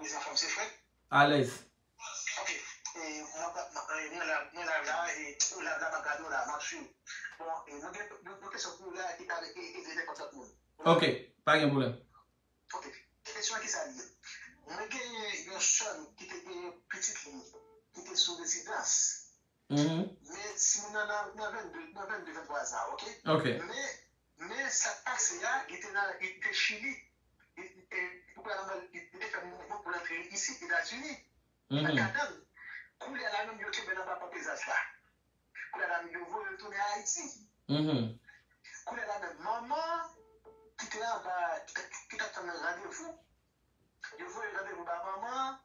Wi, anfòm, se Fred. Alèz. Ok. E, mwen, mwen, mwen, mwen live la, e, mwen live la, m ap gade w la, m ap swiv. Bon, e, mwen gen yon, yon kesyon pou w la ki ka e, ede nenpòt lòt moun. Ok, pa gen pwoblèm. Ok. Kesyon an ki sa l ye? Mwen genyen yon sè m ki te genyen pitit li, ki te sou rezidans. Mhm. Men timoun nan nan, nan vennde, nan vennde, venntwa zan, ok? Ok. Men, men sa k pase a, li te nan, li te Chili. Li, li te, pou pral anba, li, li te fè mouvman pou l antre isit, Etazini. Mhm. Nan kadann. Koulye a la menm, yo kenbe l anba pòt Pezas la. Koulye a la menm, yo voye l tounen Ayiti. Mhm. Koulye a la menm, manman ki te anba, ki te, ki t ap tann randevou, yo voye randevou ba manman an.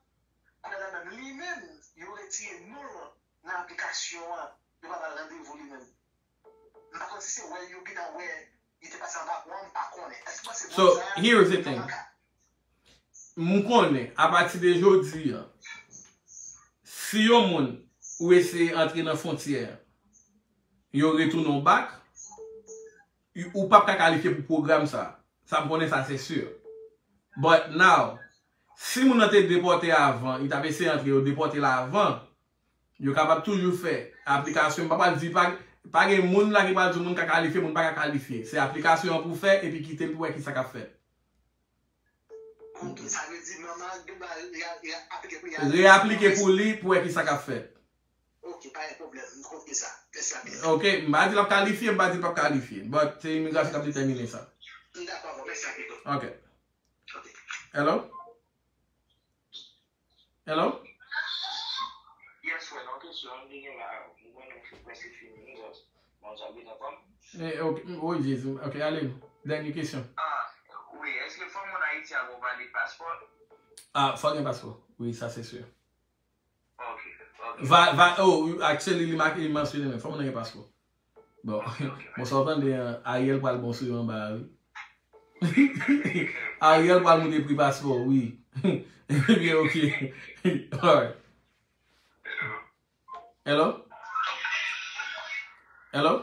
Koulye a la menm, li menm, yo retire non l nan aplikasyon an. Yo pa ba l randevou li menm. M pa konn si se wè yo gentan wè li te pase anba pon an, m pa konnen. Èske w panse moun sa a, here's the thing. M konnen, apati de jodi a, si yon moun ou eseye antre nan fwontyè a, yo retounen w back, ou p ap ka kalifye pou pwogram sa. Sa m konnen sa, se si. But now, si moun nan te depòte avan, li t ap eseye antre, yo depòte l avan, yo kapab toujou fè aplikasyon. M pa pral di, pa, pa gen moun la ki pral di moun ka kalifye, moun pa ka kalifye. Se aplikasyon an pou fè, epi kite l pou wè ki sa k ap fèt. Ok, sa vle di manman an gen dwa re-, re-, re-aplike pou li, al Reaplike pou li, pou wè ki sa k ap fèt. Ok, pa gen pwoblèm, m konte sa. Mèsi anpil. Ok, m pa di l ap kalifye, m pa di l p ap kalifye. But se imigrasyon k ap detèmine sa. M dakò avè w, mèsi anpil. Ok. Ok. Hello? Hello? Yes, frè, nan kesyon an, m te gen la, m konnen m fin prèske fini, m just, bon, jan m gen kòm. Eh, ok, mm, oh, Jezi, ok, ale, dènye kesyon. Ah, wi, èske fò moun Ayiti a gon valid paspò? Ah, fò gen paspò, wi, sa se si. Ok, ok. Va, va, oh, actually, li make, li mansyone menm, fò moun nan gen paspò. Bon, bon, sa w tande an, Ariel pral bon sou yo anba a, wi. Ariel pral moute pri paspò, wi. Ebyen, ok. Alright. Hello? Hello?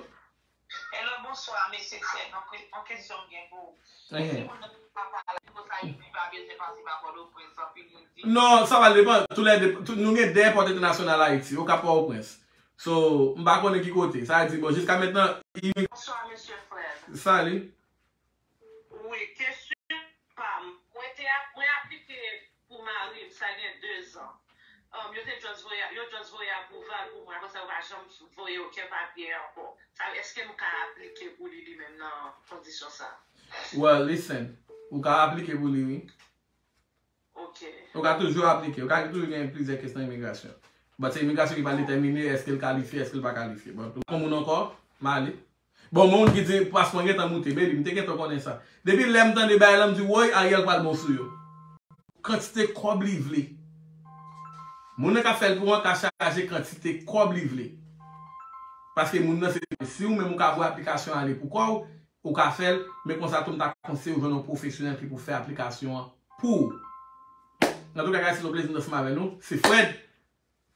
Hello, bonswa, mesye Fred. Yon ke-, yon kesyon m gen pou ou. Èske moun nan pa pale, pou sa, li pa bezwen pase pa Pòtoprens, anpil moun di? Non, sa va depann. Tou lè de, tou, nou gen de pòt entènasyonal Ayiti, Okap, Pòtoprens. So, m pa konnen ki kote. Sa vle di, bon, jiska mentnan, imi- Bonswa, mesye Fred. Salut. Wi, kesyon pa m. Mwen te ap-, mwen aplike pou mari m, sa gen de zan. Um, yo te just voye, yo just voye apwouval pou mwen. Apre sa, yo pa janm voye okenn papye ankò. Sa, èske m ka aplike pou li, li menm, nan kondisyon sa? Well, listen. Ou ka aplike pou li, wi. Ok. Ou ka toujou aplike. Ou ka toujou gen plizyè kes nan imigrasyon. But se imigrasyon ki pral detèmine èske l kalifye, èske l pa kalifye. But pou moun ankò, m ale. Bon, moun ki di paspò gentan moute, baby, m te gentan konnen sa. Depi lè m tande bagay la, m di, woy, Ariel pral bon sou yo. Kantite kòb li vle. Moun nan k ap fè l pou an ka chaje kantite kòb li vle. Paske moun nan se, si ou menm ou ka voye aplikasyon ale pou kò w, ou ka fè l, men konsa tou m ta konseye w jwenn yon pwofesyonèl ki pou fè aplikasyon an pou ou. Antouka, guys, se yon plezi m t ansanm avè nou. Se Fred.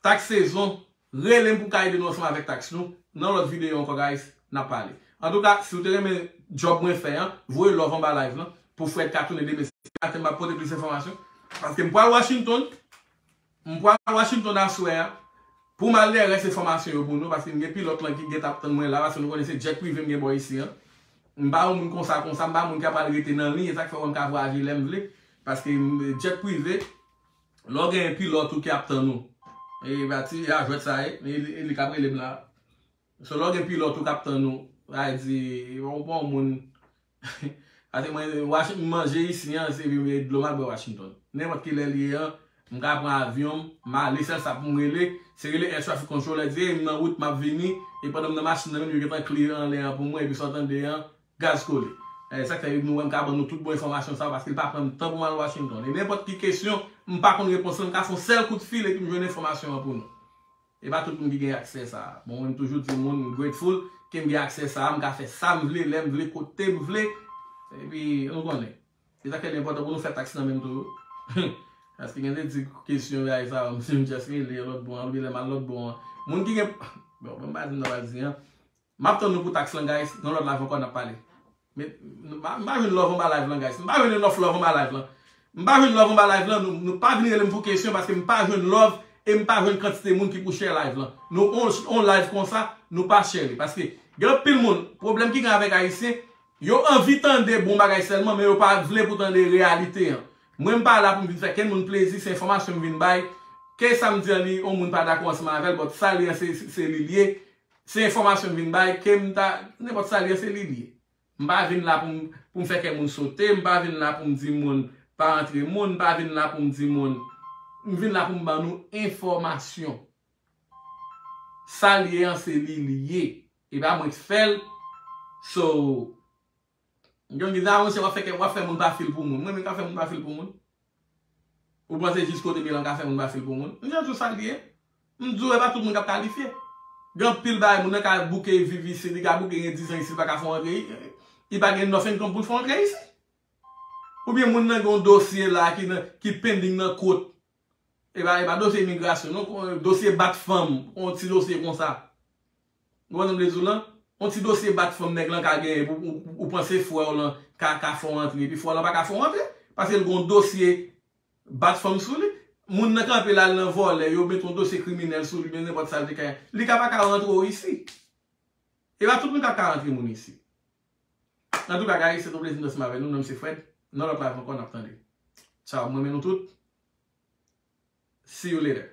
Taks sezon, rele m pou m ka ede nou ansanm avèk taks nou. Nan lòt videyo ankò, guys, n ap pale. Antouka, si w te renmen djòb mwen fè an, voye love anba live lan pou Fred ka tounen demen. Se maten m ap pote plis enfòmasyon. Paske m pral Washington. M pral Washington aswè a. Pou m al lè rès enfòmasyon yo pou nou, paske m gen pilòt lan ki gentan ap tann mwen la, paske nou konnen se jet prive m gen bò isi an. M pa yon moun konsa, konsa, m pa moun ki ap al rete nan liy, e sa k fè w wè m ka vwayaje lè m vle, paske m, jet prive, lè w gen pilòt ou ki ap tann ou. E pati, e a jwèt sa ye, e li, e li k ap rele m la. So, lè w gen pilòt ou k ap tann ou, sa vle di, ou pa yon moun. Paske mwen, Washi-, manje isi an, se dlo m al bwè Washington. Nenpòt ki lè li ye an, m ka pran avyon m, m ale, sèl sa pou m rele, se rele Air Traffic Control, di, "Ey, m nan wout, m ap vini," e pandan m nan machin nan menm, yo gentan clear anlè an pou mwen, epi sa w tande an, gaz kole. E sa k fè nou wè m ka ban nou tout bon enfòmasyon sa yo, paske l pa pran m tan pou m al Washington. E nenpòt ki kesyon, m pa konn repons lan, m ka fè yon sèl kout fil epi m jwenn enfòmasyon an pou nou. E pa tout moun ki gen aksè sa a. Bon, mwen, m toujou di moun, m grateful ke m gen aksè sa a, m ka fè sa m vle, lè m vle, kote m vle. Epi, nou konnen. Se sa k fè li enpòtan pou nou fè taks nan menm tou. Paske gen de ti kesyon, bagay sa yo, m just rele lòt bò an, oubyen lè m al lòt bò an. Moun ki gen, bon, bon, m pa di m nan pa di an. M ap tann nou pou taks lan, guys. Nan lòt live ankò, n ap pale. Men, m pa, m pa jwenn love anba live lan, guys. M pa jwenn enough love anba live lan. M pa jwenn love anba live lan. Nou, nou pa vin rele m pou kesyon paske m pa jwenn love e m pa jwenn kantite moun ki pou share live lan. Nou, on, on live konsa, nou pa share li. Paske gen anpil moun, pwoblèm ki gen avèk Ayisyen, yo anvi tande bon bagay sèlman, men yo pa vle pou tande reyalite an. Mwen, m pa la pou m vin fè kenn moun plezi, se enfòmasyon m vin bay. Ke sa m di an li, on moun pa dakò ansanm avè l, but sa li an, se, se, se li l ye. Se enfòmasyon m vin bay, ke m ta, nenpòt sa li an, se li l ye. M pa vin la pou m, pou m fè kè moun sote, m pa vin la pou m di moun pa antre moun, m pa vin la pou m di moun, m vin la pou m ban nou enfòmasyon. Sa l ye an, se li l ye. E pa mwen k fè l. So, gen moun ki di, "Ah, monchè, w ap fè kè, w ap fè moun pa fil pou moun." Mwen menm k ap fè moun pa fil pou moun. Ou panse jis kote m ye la m ka fè moun pa fil pou moun? M jan di w sa l ye. M di w, e pa tout moun k ap kalifye. Gen anpil bagay, moun nan ka bouke viv isi, li ka bouke gen diz an isi, li pa ka fè w antre, li pa gen enough income pou l fè w antre isi. Oubyen moun nan gen yon dosye la ki nan, ki pending nan kot. E pa, e pa dosye imigrasyon, non, kon, dosye bat fanm, yon ti dosye konsa. Ou konprann sa m vle di w lan? Yon ti dosye bat fanm nèg lan ka genyen, pou, ou, ou, ou panse frè w lan ka, ka fè w antre, epi frè w lan pa ka fè w antre. Paske l gen yon dosye bat fanm sou li. Moun nan kanpe la, l nan vòlè, yo met yon dosye kriminèl sou li, men nenpòt sa l te ka. Li ka pa ka rantre w isi. E pa tout moun k ap ka rantre moun isi. Antouka, guys, se te yon plezi m t ansanm avè nou. Non m se Fred. Nan lòt live ankò, n ap tande. Tchao, mwen renmen nou tout. See you later.